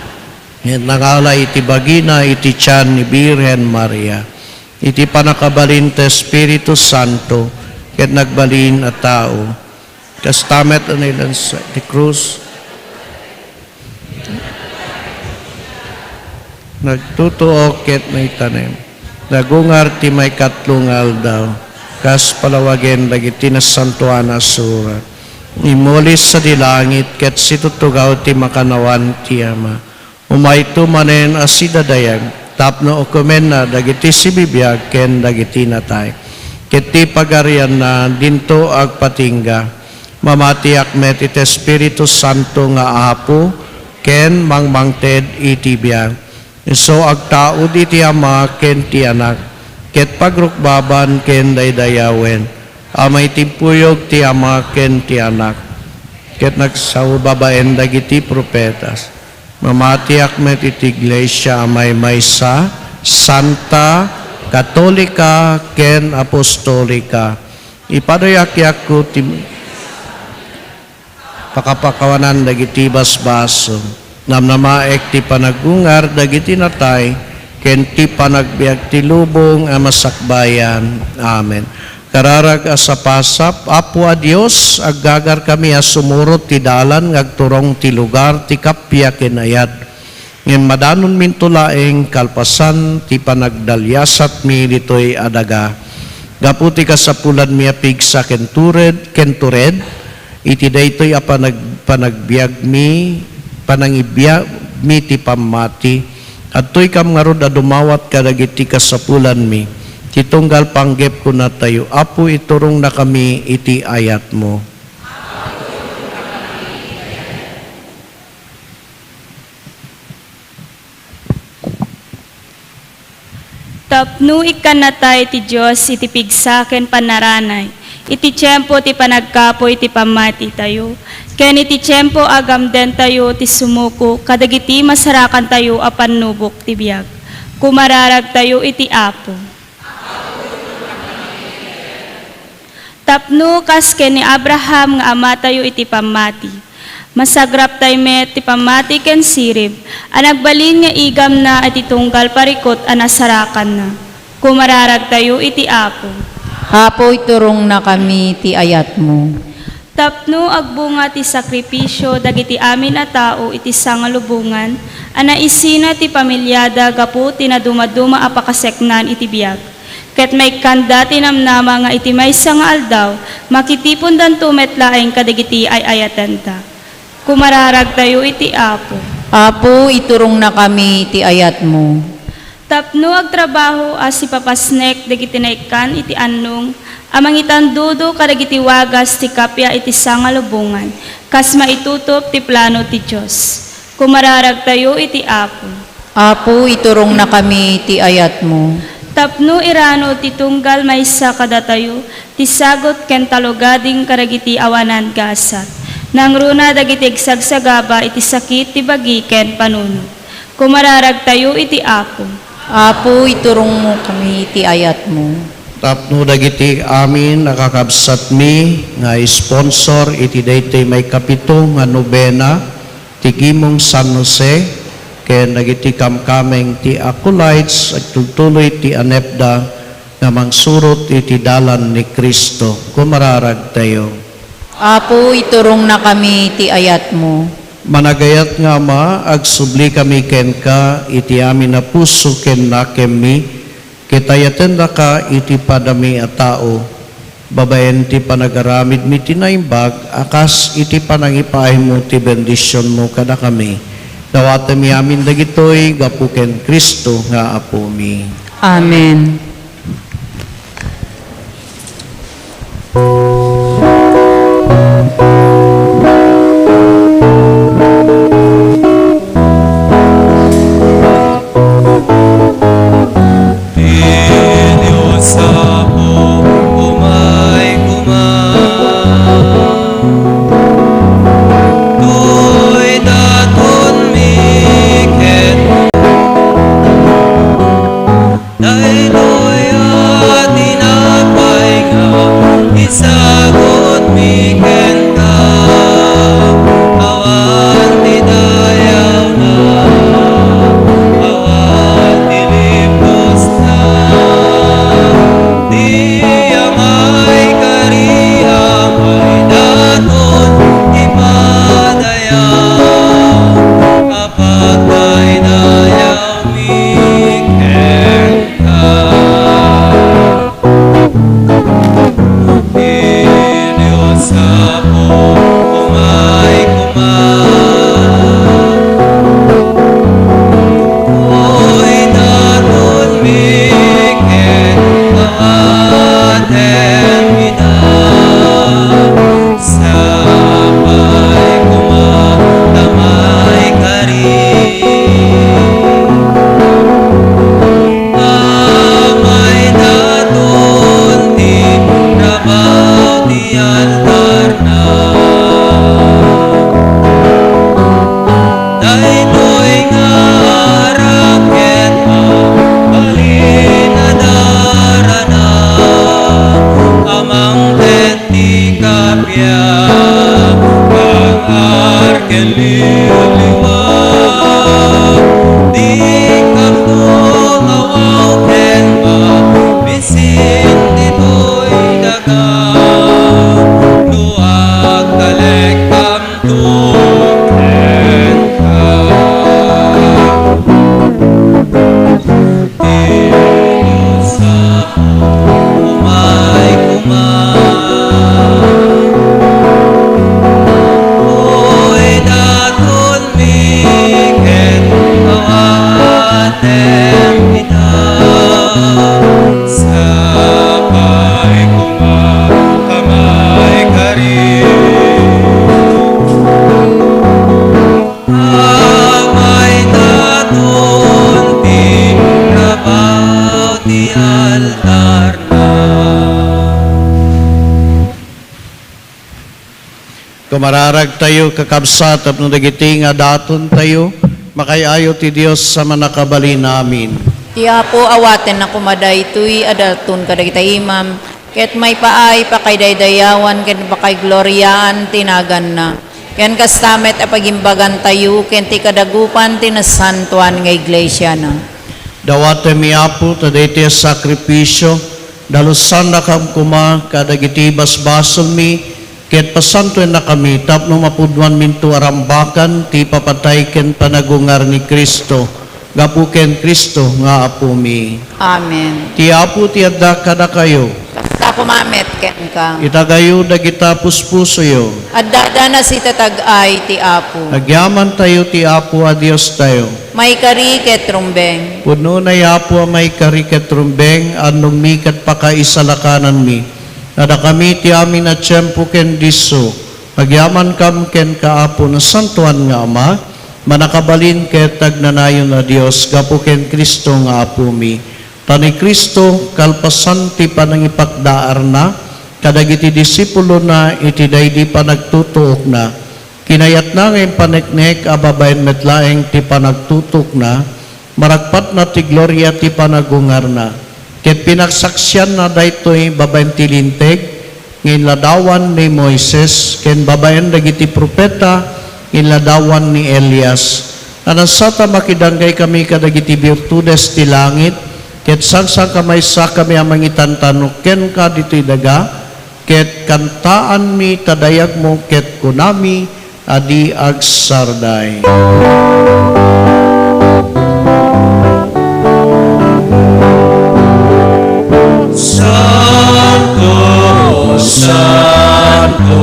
ket nangala iti bagina iti tian ni Birhen Maria, iti pannakabalin ti Espiritu Santo, ket nagbalin a tao. Kasta met a nailansa iti krus. Nagtutuok ket naitanem. Nagungar ti maikatlo nga aldaw, kas palawagen dagiti nasantoan a surat. Immuli sadi langit ket situtugaw ti makannawan ti Ama. Umayto manen a sidadayag tapno ukomenna dagiti sibibiag ken dagiti natay. Ket ti pagarianna dinto agpatingga. Mamatiak met iti Espiritu Santo nga Apo ken mangmangted iti biag. Isu agtaud iti Ama ken ti Anak, ket pagrukbaban ken daydayawen a maitimpuyog ti Ama ken ti Anak, ket nagsao babaen dagiti profetas. Mamatiak met iti iglesia a maymaysa, santa, katolika, ken apostolika. Ipadayakko ti pakapakawanan dagiti basbasol. Namnamaek ti panagungar dagiti natay, ken ti panagbiag ti lubong a masakbayan. Amen. Kararag a sapasap, Apo a Dios, aggagarkami a sumurot ti dalan nga agturong ti lugar ti kappia ken ayat. Ngem madanonminto laeng kalpasan ti panagdaliasatmi ditoy a daga. Gapu ti kasapulanmi a pigsa ken tured, ken tured, iti daytoy a panag-, panagbiagmi, panangibiagmi ti pammati, adtoykam ngarud a dumawat kadagiti kasapulanmi, ti tunggal panggep kunatayo, Apo, iturongnakami iti ayatmo. Tapno ikkannatayo ti Dios iti pigsa ken pannaranay, iti tiempo ti panagkapuy ti pammatitayo, ken iti tiempo agamdentayo ti sumuko kadagiti masarakantayo a pannubok ti biag. Kumararagtayo iti Apo. Tapno kas ken ni Abraham nga amatayo iti pammati, masagraptay met ti pammati ken sirib a nagbalin nga igamna iti tunggal parikut a nasarakanna. Kumararagtayo iti Apo. Apo, iturongnakami ti ayatmo. Tapno agbunga ti sakrifisio dagiti amin a tao iti sangalubongan a naisina ti pamiliada gapu ti nadumaduma a pakaseknan iti biag. Ket maikkanda ti namnama nga iti maysa nga aldaw, makitipondanto met laeng kadagiti ay-ayatenta. Kumararagtayo iti Apo. Apo, iturongnakami ti ayatmo. Tapno agtrabaho a sipapasnek dagiti naikkan iti annong a mangitandudo kadagiti wagas ti kappia iti sangalubongan, kas maitutup ti plano ti Dios. Kumararagtayo iti Apo. Apo, iturongnakami ti ayatmo. Tapno irano ti tunggal maysa kadatayo ti sagut ken talugading kadagiti awanan gasat. Nangruna dagiti agsagsagaba iti sakit ti bagi ken panunot. Kumararagtayo iti Apo. Apo, iturongmo kami ti ayatmo. Tapno dagiti amin a kakabsatmi nga sponsor iti daytoy maikapito nga nobena ti Gimong San Jose ken dagiti kamkameng ti acolytes agtultuloy ti anepda nga mangsurot iti dalan ni Cristo. Kumararagtayo. Apo, iturongnakami ti ayatmo. Managayat nga Ama, agsublikami kenka iti amin a puso ken nakemmi, ket ayatennaka iti padami a tao, babaen ti panagaramidmi ti naimbag a kas iti panangipaaymo ti bendisionmo kadakami. Dawatemi amin dagitoy gapu ken Cristo nga Apomi. Amen. Ti Dios Apo, umay koma. Toy datonmi ket Daytoy a tinapay nga isagutmi kenka, awan ti dayawna, awan ti libosna. Ti Amay kari, Amay daton ti padayaw, a pagdaydayaw mi kenka. Ti Dios Apo, umay koma. Oy, datonmi ket awatem ida. Sapay koma ta maikari. Amay daton ti rabaw ti altarna. Daytoy nga arap ket mabalin a darana, amang ket ti kappia, pangar ken liwliwa. Dikam no mawaw ken mabisin ditoy daga, no agtalekkamto kenka. Ti Dios Apo, umay koma. Oy, datonmi ket awatem ida. Sapay koma ta maikari. Amay daton ti rabaw Mararagtayo, kakabsat, tapno dagiti nga datontayo, makaay-ayo ti Dios a Mannakabalin. Amin. Ti Apo, awatenna koma daytoy a daton kadagiti imam, ket maipaay pakaidaydayawan ken pakaigloriaan ti naganna. Ken kasta met a pagimbagantayo ken ti kadagupan ti nasantoan nga iglesiana. Dawatem, Apo, ta daytoy a sakrifisio, dalusannakam koma kadagiti basbasolmi, ket pasantoennakami tapno mapudnoanminto a rambakan ti ipapatay ken panagungar ni Cristo, gapu ken Cristo nga Apomi. Amen. Ti Apo ti adda kadakayo. Kasta koma met kenka. Itagayo dagita puspusoyo. Adda a sitatag-ay ti Apo. Agyamantayo ti Apo a Diostayo. Maikari ket rumbeng. Pudnona, Apo, a maikari ket rumbeng, annongmi ket pakaisalakananmi. Nadakami ti amin a tiempo ken disso, agyamankam kenka, Apo, Nasantoan nga Ama, Mannakabalin ket Agnanayon a Dios, gapu ken Cristo nga Apomi. Ta ni Cristo, kalpasan ti panangipakdaarna kadagiti disipulona iti daydi panagtutuokna, kinayatna nga impaneknek a babaen met laeng ti panagtutuokna, maragpatna ti gloria ti panagungarna. Ket pinagsaksianna daytoy babaen ti Linteg nga inladawan ni Moises ken babaen dagiti profeta nga inladawan ni Elias. Nasatak a makidanggay kami kadagiti birtudes ti langit, ket sangsangkamaysakami a mangitantanok kenka ditoy daga, ket kantaanmi ta dayagmo ket kunami a di agsarday. Santo, santo,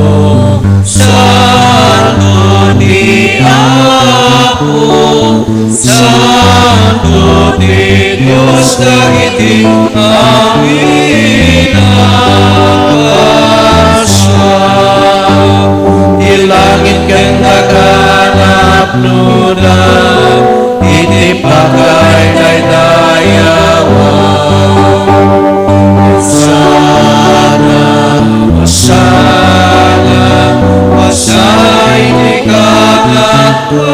santo ti Apo, santo ti Dios dagiti amin a basol. Ti langit ken daga napnoda iti pakaidaydayawan. Hosanna, Hosanna, Hosanna iti kangatoan.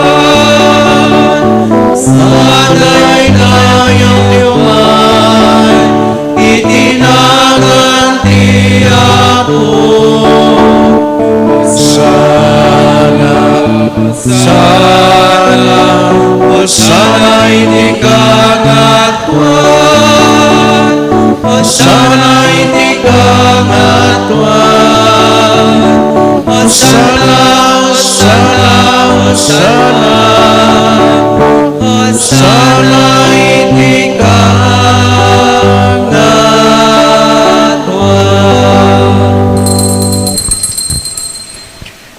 Madaydayaw ti umay iti nagan ti Apo. Hosanna, Hosanna, Hosanna iti kangatoan. Hosanna iti kangatoan. Hosanna, Hosanna, Hosanna. Hosanna iti kangatoan.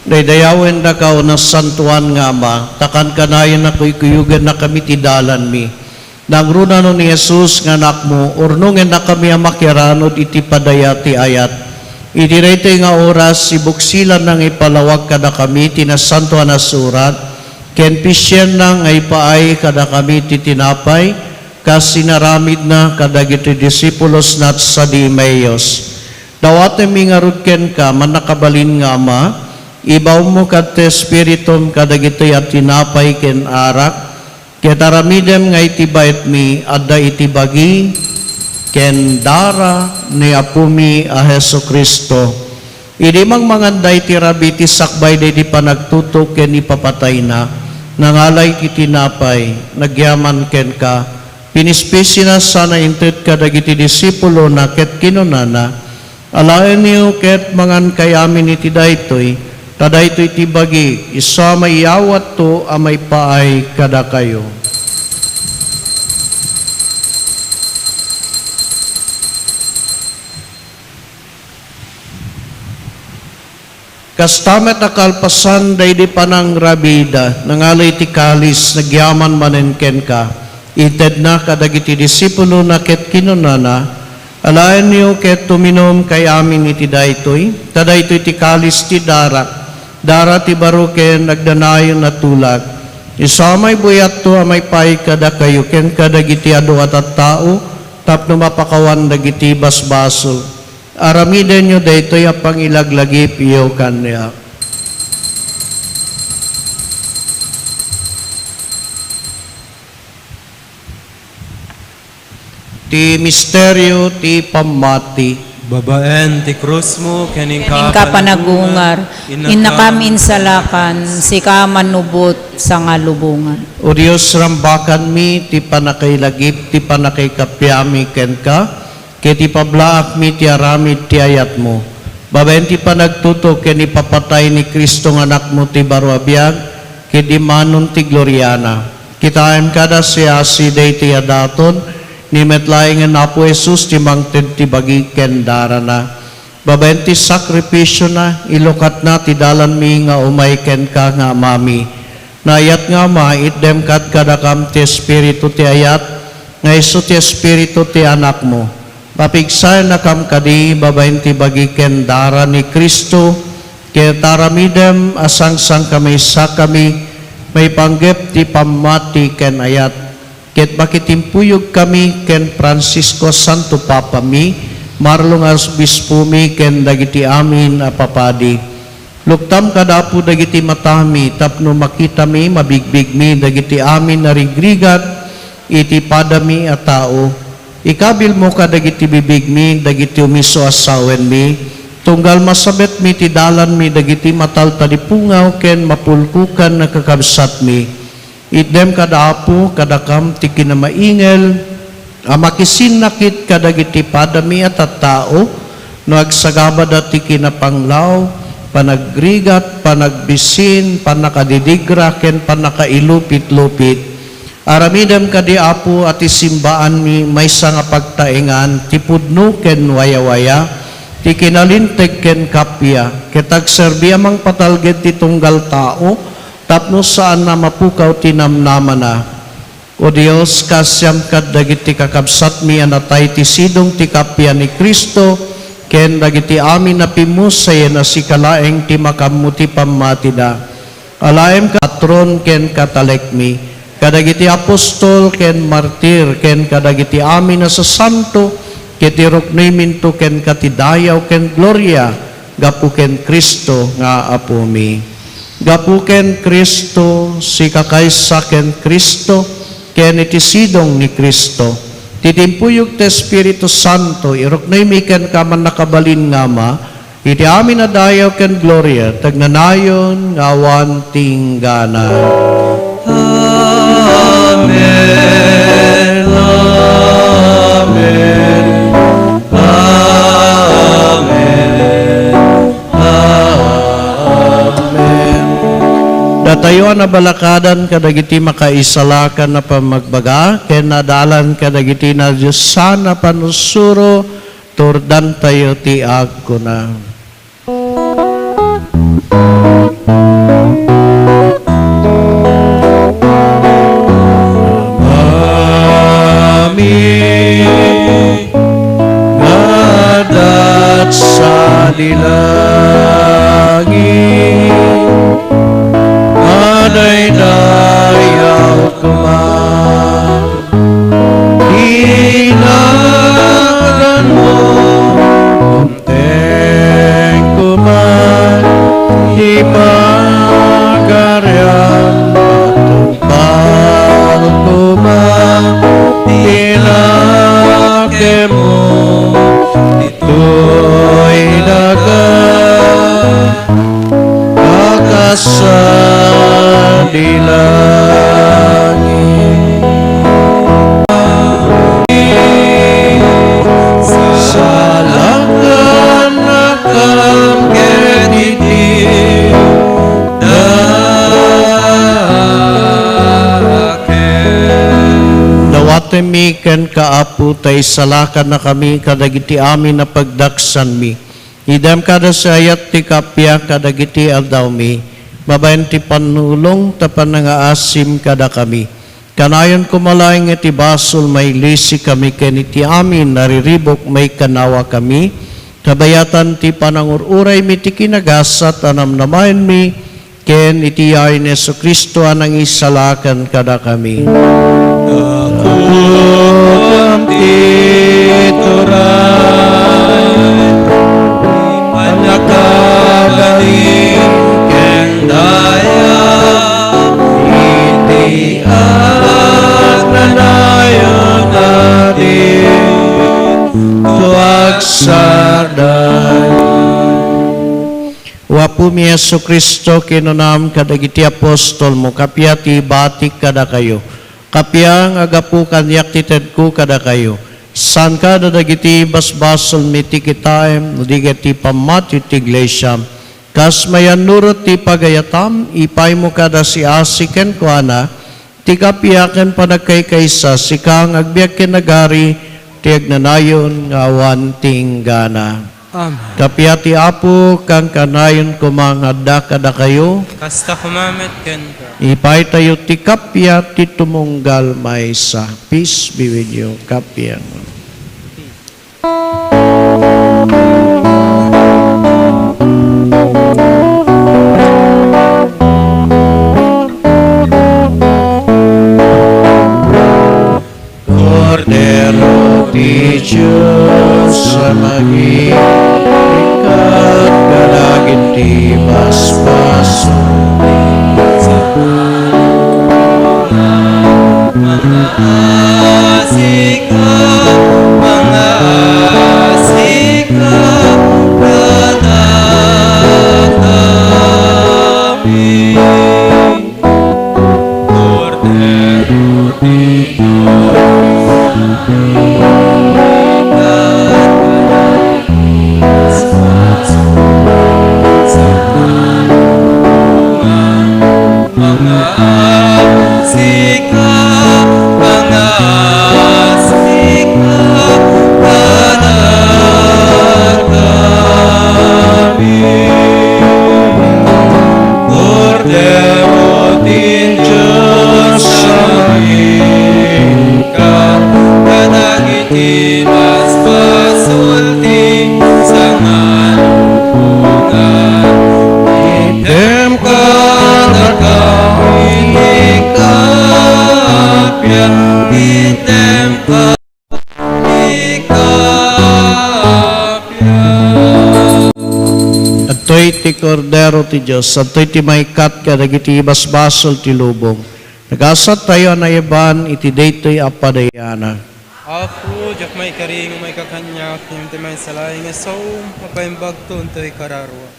Daydayawendaka, O Nasantoan nga Ama, ta kankanayon a kuykuyogennakami ti dalanmi. Nangruna no ni Jesus nga Anakmo, urnongennakami a makiaranod iti padaya ti ayat. Iti daytoy nga oras, sibuksilanna nga ipalawag kadakami ti Nasantoan a Surat, ken pisienna nga ipaay kadakami ti tinapay, kas inaramidna kadagiti disipulosna sadi Emmaus. Dawatemmi ngarud kenka, Mannakabalin nga Ama, ibawmo kadto ti espiritum kadagitoy a tinapay ken arak, ket aramidem nga iti baetmi adda iti bagi ken dara ni Apomi a Jesu-Cristo. Idi mangmanganda iti rabii ti sakbay daydi panagtutuok ken ipapatayna, nangala iti tinapay, nagyaman kenka, pinispisiana sana inted kadagiti disipulona ket kinunana, "Alaenyo ket mangankayo amin iti daytoy, ta daytoy ti bagi, isu a maiyawatto a maipaay kadakayo." Kasta met a kalpasan daydi panangrabida, nangala iti kalis, nagyaman manen kenka, intedna kadagiti disipulona ket kinunana, "Alaenyo ket uminumkayo amin iti daytoy, ta daytoy ti kalis ti darak, dara ti baro ken agnanayon a tulag. Isu a maibuyatto a maipaay kadakayo ken kadagiti adu a tattao tapno mapakawan dagiti basbasol." Aramidenyo daytoy a pangilaglagipyo kaniak. Ti misterio ti pammati. Babaen ti krusmo ken inka panagungar, innakam insalakan, sika mannubot sangalubongan. O Dios, rambakanmi ti pannakailagip ti pannakaikappiami kenka, ket ipablaakmi ti aramid ti ayatmo. Babaen ti panagtutuok ken ipapatay ni Cristo nga Anakmo ti baro a biag, ket immanon ti gloriana. Kitaem kada siasida iti adaton, ni met laengen Apo Jesus ti mangted ti bagi ken darana. Babaen ti sakrifisiona, ilukatna ti dalanmi nga umay kenka nga Amami. Naayat nga Ama, itdem kad-, kadakam ti espiritu ti ayat, nga isu ti espiritu ti Anakmo. Mapigsaennakam kadi babaen ti bagi ken dara ni Cristo, ket aramidem a sangsangkamaysakami maipanggep ti pammati ken ayat. Ket makitimpuyogkami ken Francisco a Santo Papami, marlo nga Obispomi ken dagiti amin a papadi. Luktam kad-, Apo, dagiti matami tapno makitami, mabigbigmi dagiti amin a rigrigat iti padami a tao. Ikabilmo kadagiti bibigmi dagiti umisu a sawenmi, tunggal masabetmi ti dalanmi dagiti mataltalipungaw ken mapulkokan a kakabsatmi. Itdem kad-, Apo, kadakam ti kinamaingel a makisinnakit kadagiti padami a tattao no agsagabada ti kinapanglaw, panagrigat, panagbisin, pannakadidigra, ken pannakailupitlupit. Aramidem kadi, Apo, a ti simbaanmi maysa nga pagtaengan ti pudno ken wayawaya, ti kinalinteg ken kappia, ket agserbi a mangpatalged ti tunggal tao, tapno saan a mapukaw ti namnamana. O Dios, kaasiam kad-, dagiti kakabsatmi a natay ti sidong ti kappia ni Cristo, ken dagiti amin a pimmusayen a sika laeng ti makaammo ti pammatida. Alaem ka-, patron ken katalekmi, kadagiti apostol ken martir, ken kadagiti amin a sasanto, ket iruknoyminto kenka ti dayaw ken gloria gapu ken Cristo nga Apomi. Gapu ken Cristo, sika kaysa ken Cristo, ken iti sidong ni Cristo, ti timpuyog ti Espiritu Santo, iruknoymi kenka a mannakabalin nga Ama, iti amin a dayaw ken gloria, ti agnanayon nga awan tinggana. Amen, amen, amen, amen. Datayo a nabalakadan kadagiti makaisalakan a pammagbaga, ken nadalan kadagiti nadiosan a pannursuro, turdantayo ti agkuna. Amami nga adda sadi langit, madaydayaw koma ti naganmo, dumteng koma ti Pagarian, matungpal koma ti lakemo, ditoy daga a kas-, sadi langit. Salakannakam ket iti dakem. Dawatemmi kenka, Apo, ta isalakannakami kadagiti amin a pagdaksanmi. Itdem kada siasat ti kappia kadagiti aldawmi, babaen ti pannulong ta panangaasim kadakami. Kanayon koma laeng iti basol, mailisikami ken iti amin a riribuk, maikannawakami, kabayatan ti panangur-uraymi ti kinagasat a namnamaenmi, ken iti yayu ni Jesu-Cristo a nangisalakan kadakami. Gapuem ti turay, pannakabalin ken daya, iti agnanayon a di Apomi Jesu-Cristo, kinunam kadagiti apostolmo, kappia ti ibatik kadakayo. Kappia nga aggapu kaniak ti tedko kadakayo. Saan kada dagiti basbasolmi ti kitaem, no di ket ti pammati ti iglesia. Kas mayannurot ti pagayatam, ipaymo kada siasi kenkuana, ti kappia ken panagkaykaysa, sika nga agbiag ken agari, ti agnanayon nga awan ti inggana. Amen. Kappia ti Apo, kankanayon koma nga adda kadakayo. Kasta koma met kenka. Ipaytayo ti kappia ti tumunggal maysa. Peace be with you. Kappia. Kordero ti Dios a mangikkat kadagiti basbasol. Pangaasika, pangaasika kadakami. Kordero ti Dios, pangaasika, pangaasika kadakami. Kordero ti Dios a mangikkat kadagiti basbasol ti sangalunan. Itdem kadakami ti kappia, itdem kadakami ti kappia. Adtoy ti Kordero ti Dios, adtoy ti maikkat kadagiti basbasol ti lubong. Nagasat tayo a naiban iti daytoy a padayana. Apo, diak maikari nga maikkan kaniak, ngem ti maysa laeng nga sao, mapaimbagto intoy kararua.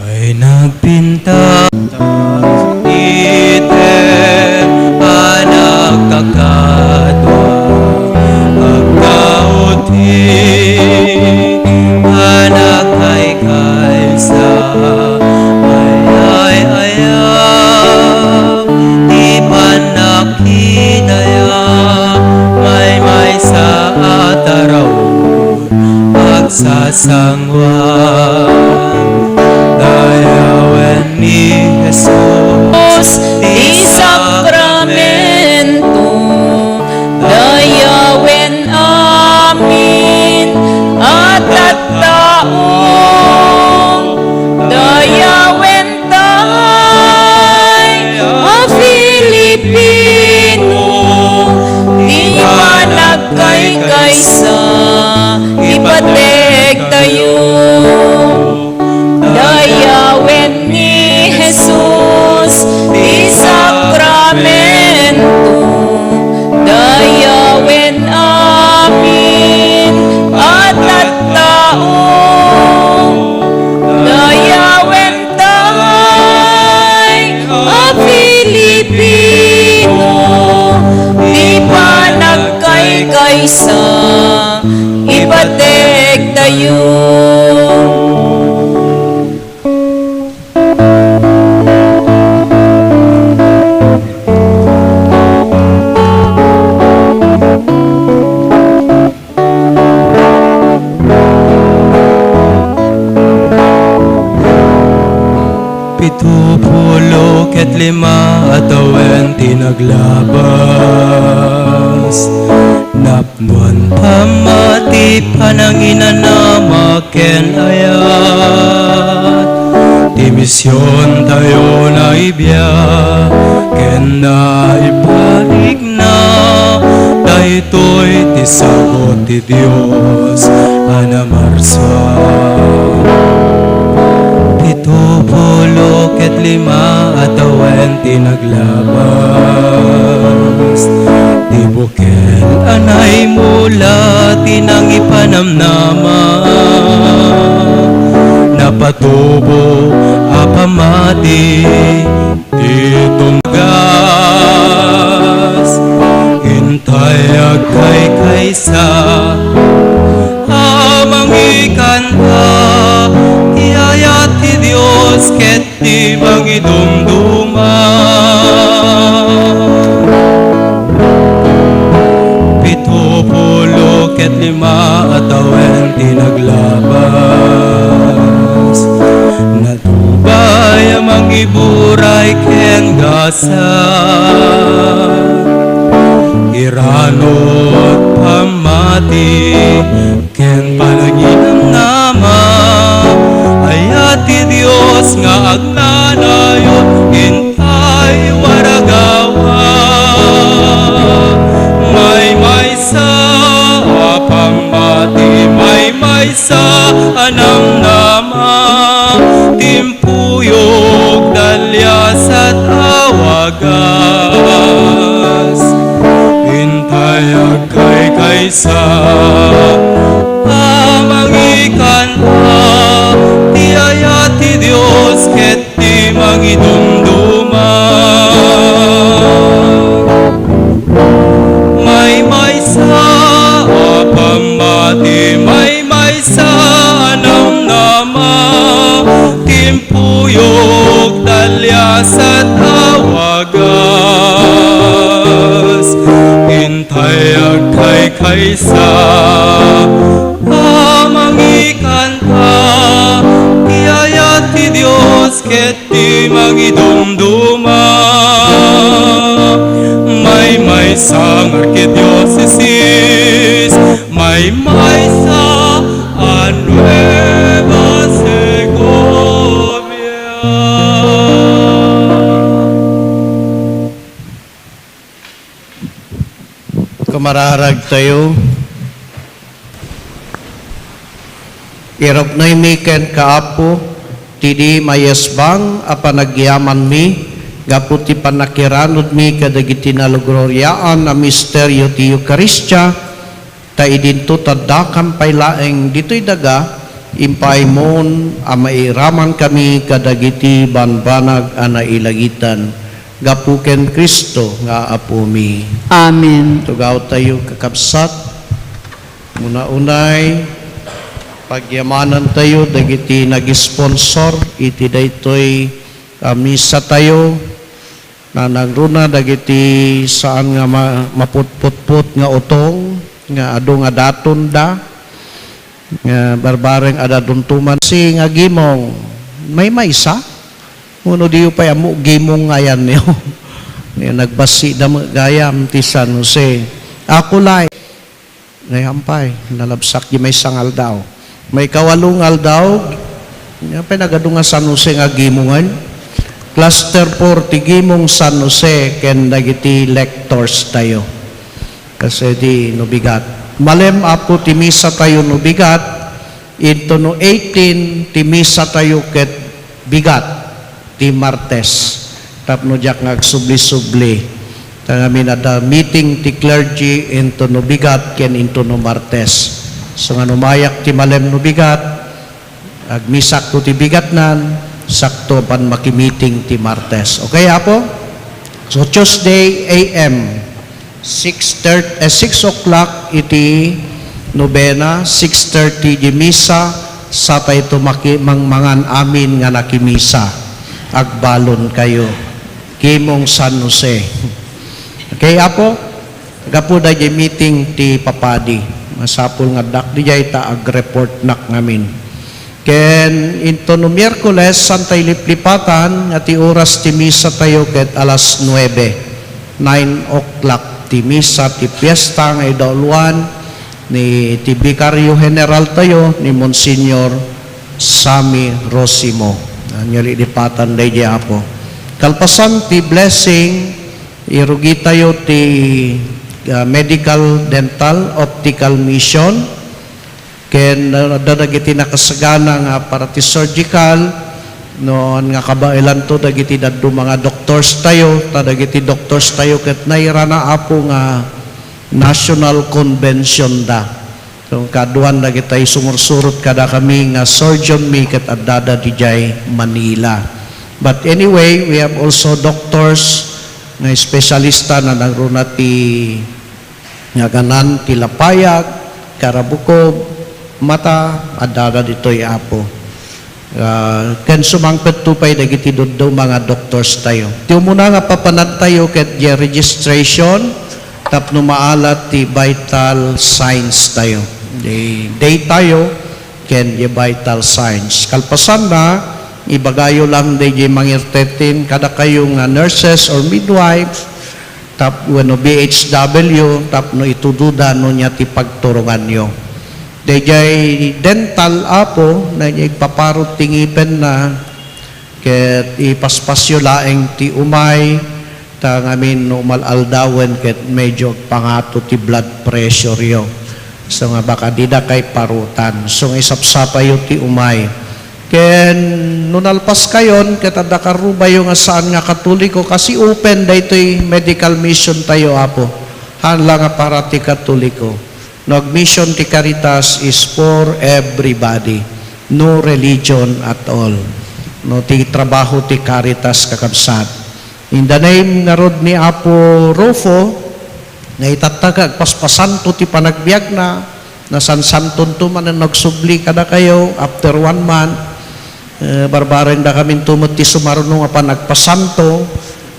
Ay nagpintas iti panagkakadua, agkaw ti panagkaykaysa, ay, ay, ayam ti pannakidayam, maymaysa a taraon, agsasang- Dayawen ni Jesus ti sakramento, dayawen amin a tattao, dayawen tay a Filipino, ti panagkaykaysa, ipategtayo. Dayawen ni Jesus ti sakramento, dayawen amin a tattao, dayawen tay a Filipino, ti panagkaykaysa, ipategtayo. Pito pulo ket lima a tawen ti naglabas. Nap- Nuan pammati pananginanama ken ayat, ti misiontayo naibiag ken Naipalik na daytoy ti sagut ti Dios a namarsa. Pito pulo ket lima a tawen ti naglabas. Ti bukel a naimula ti nangipanamnama. Napatubo a pammati ti tumgas. Intay agkaykaysa a mangikanta ti ayat ti Dios ket ti mangidumduma. Pito pulo ket lima a tawen ti naglabas. Natubay a mangiburay ken gasat. Iranut pammati ken pananginamnama, ayat ti Dios nga agnanayon intay waragawa. Maymaysa a pammati, maymaysa a namnama, timpuyog, daliasat a wagas. Intay agkaykaysa a mangikanta ti ayat ti Dios ket ti mangidumduma. Maymaysa a pammati, maymaysa a namnama, timpuyog, daliasat a wagas. Intay agkaykaysa a mangikanta ti ayat ti Dios ket ti mangidumduma. Maymaysa nga arkidiosesis, maymaysa a Nueva Segovia. Kumararag tayo. Iruknoymi kenka, Apo, ti di maesbang a panagyamanmi gapu ti pannakiranudmi kadagiti nalugruariaan a misterio ti Eukaristia, ta idinto taddakam pay laeng ditoy daga, impaymon a mairamankami kadagiti banbanag a nailangitan. Gapu ken Cristo nga Apomi. Amen. Tugawtayo, kakabsat. Una-unay, pagyamanantayo dagiti nag-sponsor iti daytoy a misatayo. Nanangruna dagiti saan nga ma-, maputputput nga utong nga adu nga datonda. Nga barbareng adda dumduman si nga gimong. Maymaysa? Wenno diyo pay ammo gimong nga ayanyo? Nga nagbasida met gayam ti San Jose. Ako lay. Gayam pay, nalabsak di maysa nga aldaw. Maikawalo nga aldaw, nga pay nagadu nga San Jose nga gimongen. Cluster four ti gimong San Jose ken dagiti lectors tayo. Kas idi no bigat. Malem, Apo, ti misa tayo no bigat, into no eighteen ti misa tayo ket bigat ti Martes. Tapno diak nga agsubli-subli. Ta ngamin adda meeting ti clergy into no bigat ken into no Martes. So nga no mayak ti malem no bigat, agmisakto ti bigatnan, sakto a pan makimiting ti Martes. Okay, Apo? So, Tuesday A M, six thirty, eh, six o'clock iti nobena, six thirty di misa, satayto maki-, mang-, mangan amin nga nakimisa. Agbalon kayo. Gimong San Jose. Okay, Apo? Gapu daydiay meeting ti papadi, masapul nga addak didiay ta ag-report nak ngamin. Ken into no Miyerkules, santay liplipatan nga ti oras ti misa tayo ket alas nuebe, nine o'clock ti misa ti fiesta nga idauloan ni ti Bikaryo General tayo, ni Monsignor Sammy Rosimo. Ania liplipatan daydiay, Apo. Kalpasan ti blessing, Irugitayo ti, ah, medical, dental, optical mission, ken, ah, adda dagiti nakasagana nga para ti surgical, no, nga kabaelanto dagiti dadduma nga doctors tayo, ta dagiti doctors tayo ket nairana, Apo, nga national convention da. So, kaaduan dagitay sumursurot kadakami nga surgeon mi ket addada didiay Manila. But anyway, we have also doctors nga espesyalista na nagruna ti ngaganan ti lapayag, karabukob, mata, addada ditoy, Apo. Ah, ken sumangpetto pay dagiti dadduma nga doctors tayo. Ti umuna nga papanag tayo ket diay registration tapno maalat ti vital signs tayo. Di, day tayo ken diay vital signs. Kalpasanna, ibagayo lang daydiay mangirtetin kadakayo nga nurses or midwives, tap-, wenno B H W, tapno itudoda no ania ti pagturonganyo. Daydiay dental, Apo, na igpaparot ti ngipenna, ket ipaspasyo laeng ti umay, ta ngamin no umal-aldawen ket medyo agpangato ti blood pressureyo. So nga baka dida kay parutan. So nga isapsapayo ti umay. Ken no nalpaskayon, ket adda karubayo nga saan nga Katoliko, kasi open daytoy medical mission tayo, Apo. Haan la nga para ti Katoliko. No, mission ti Caritas is for everybody. No religion at all. No, ti trabaho ti Caritas, kakabsat. In the name ngarud ni Apo Rufo, nga itatta nga agpaspasanto ti panagbiagna, nasansantonto manen nagsubli kadakayo after one month, eh, barbarendakaminto met ti sumaruno nga panagpasanto,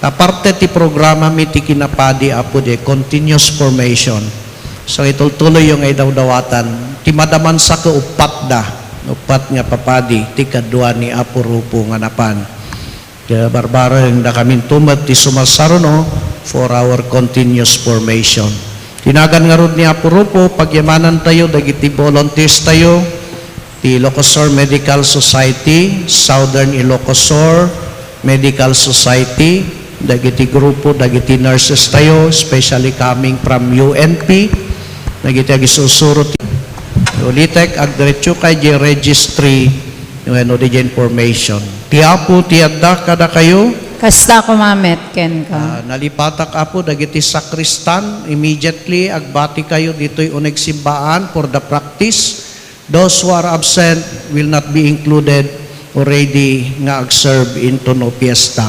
ta parte ti programami ti kinapadi, Apo, di continuous formation. So, itultuloyyo nga idawdawatan, ti madamansa ket uppat da, uppat nga papadi, ti kadua ni Apo Rufo nga napan. Ket barbarendakaminto met ti sumasaruno for our continuous formation. Ti nagan ngarud ni Apo Rufo, pagyamanantayo dagiti volunteers tayo, ti Ilocos Sur Medical Society, Southern Ilocos Sur Medical Society, dagiti grupo, dagiti nurses tayo, especially coming from U N P, dagiti agisursuro ti Ulitek, agdiretso kay di registry wenno di information. Ti Apo ti adda kadakayo. Kasta koma met kenka. Ah, nalipatak, Apo, dagiti sakristan, immediately agbati kayo ditoy uneg simbaan for the practice. Those who are absent will not be included already nga agserve into no fiesta.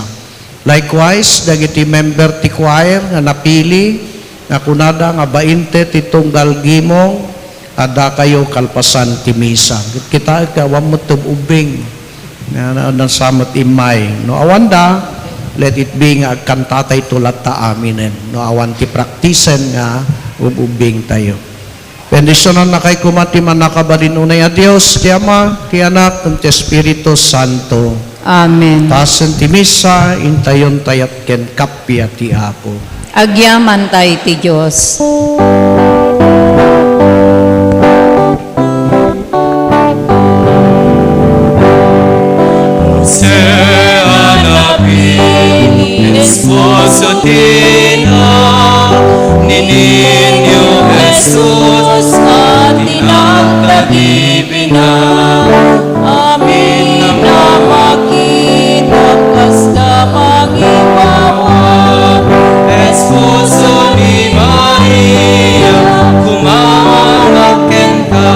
Likewise, dagiti member ti choir nga napili, nga kunada nga bainte ti tunggal gimong, addakayo kalpasan ti misa. Kitaek nga awan met ti ub-ubbing nga na-, nasamet immay. No awanda, let it be nga agkantatayto latta aminen. No awan ti praktisen nga ub-ubbingtayo. Bendisionannakay koma ti Mannakabalin Unay a Dios, ti Ama, ti Anak, ken ti Espiritu Santo. Amen. Pasen ti misa, intayon ti ayat ken kappia ti Apo. Agyamantay ti Dios. Jose a David, esposo ti ina ni Niño Jesus, a tinagtagibina. Amin a makita kasta mangipawa. Esposo ni Maria, kumangak kenka.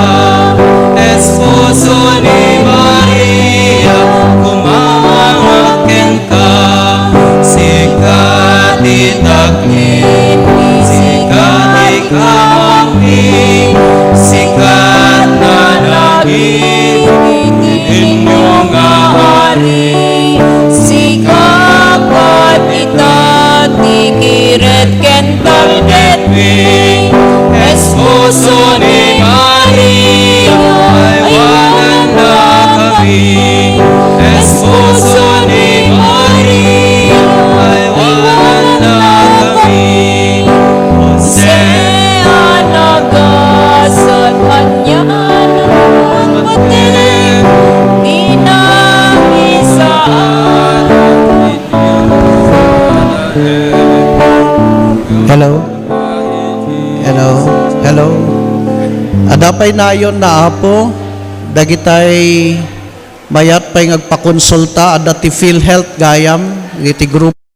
Esposo ni Maria, kumangak kenka. Sika ti taknipmi, sika ti kamangmi, sika ti nanagit iti inyo nga ari. Sika pay ita ti kired ken targetmi. Esposo ni Maria, aywanannakami. Esposo ni Maria, aywanannakami. Jose a nagasat, ania a napateg, ti nangisaan. Hello? Hello? Hello? Adda pay nayon na, Apo, dagitay mayat pay nga agpakonsulta, adda ti PhilHealth gayam, iti grupo.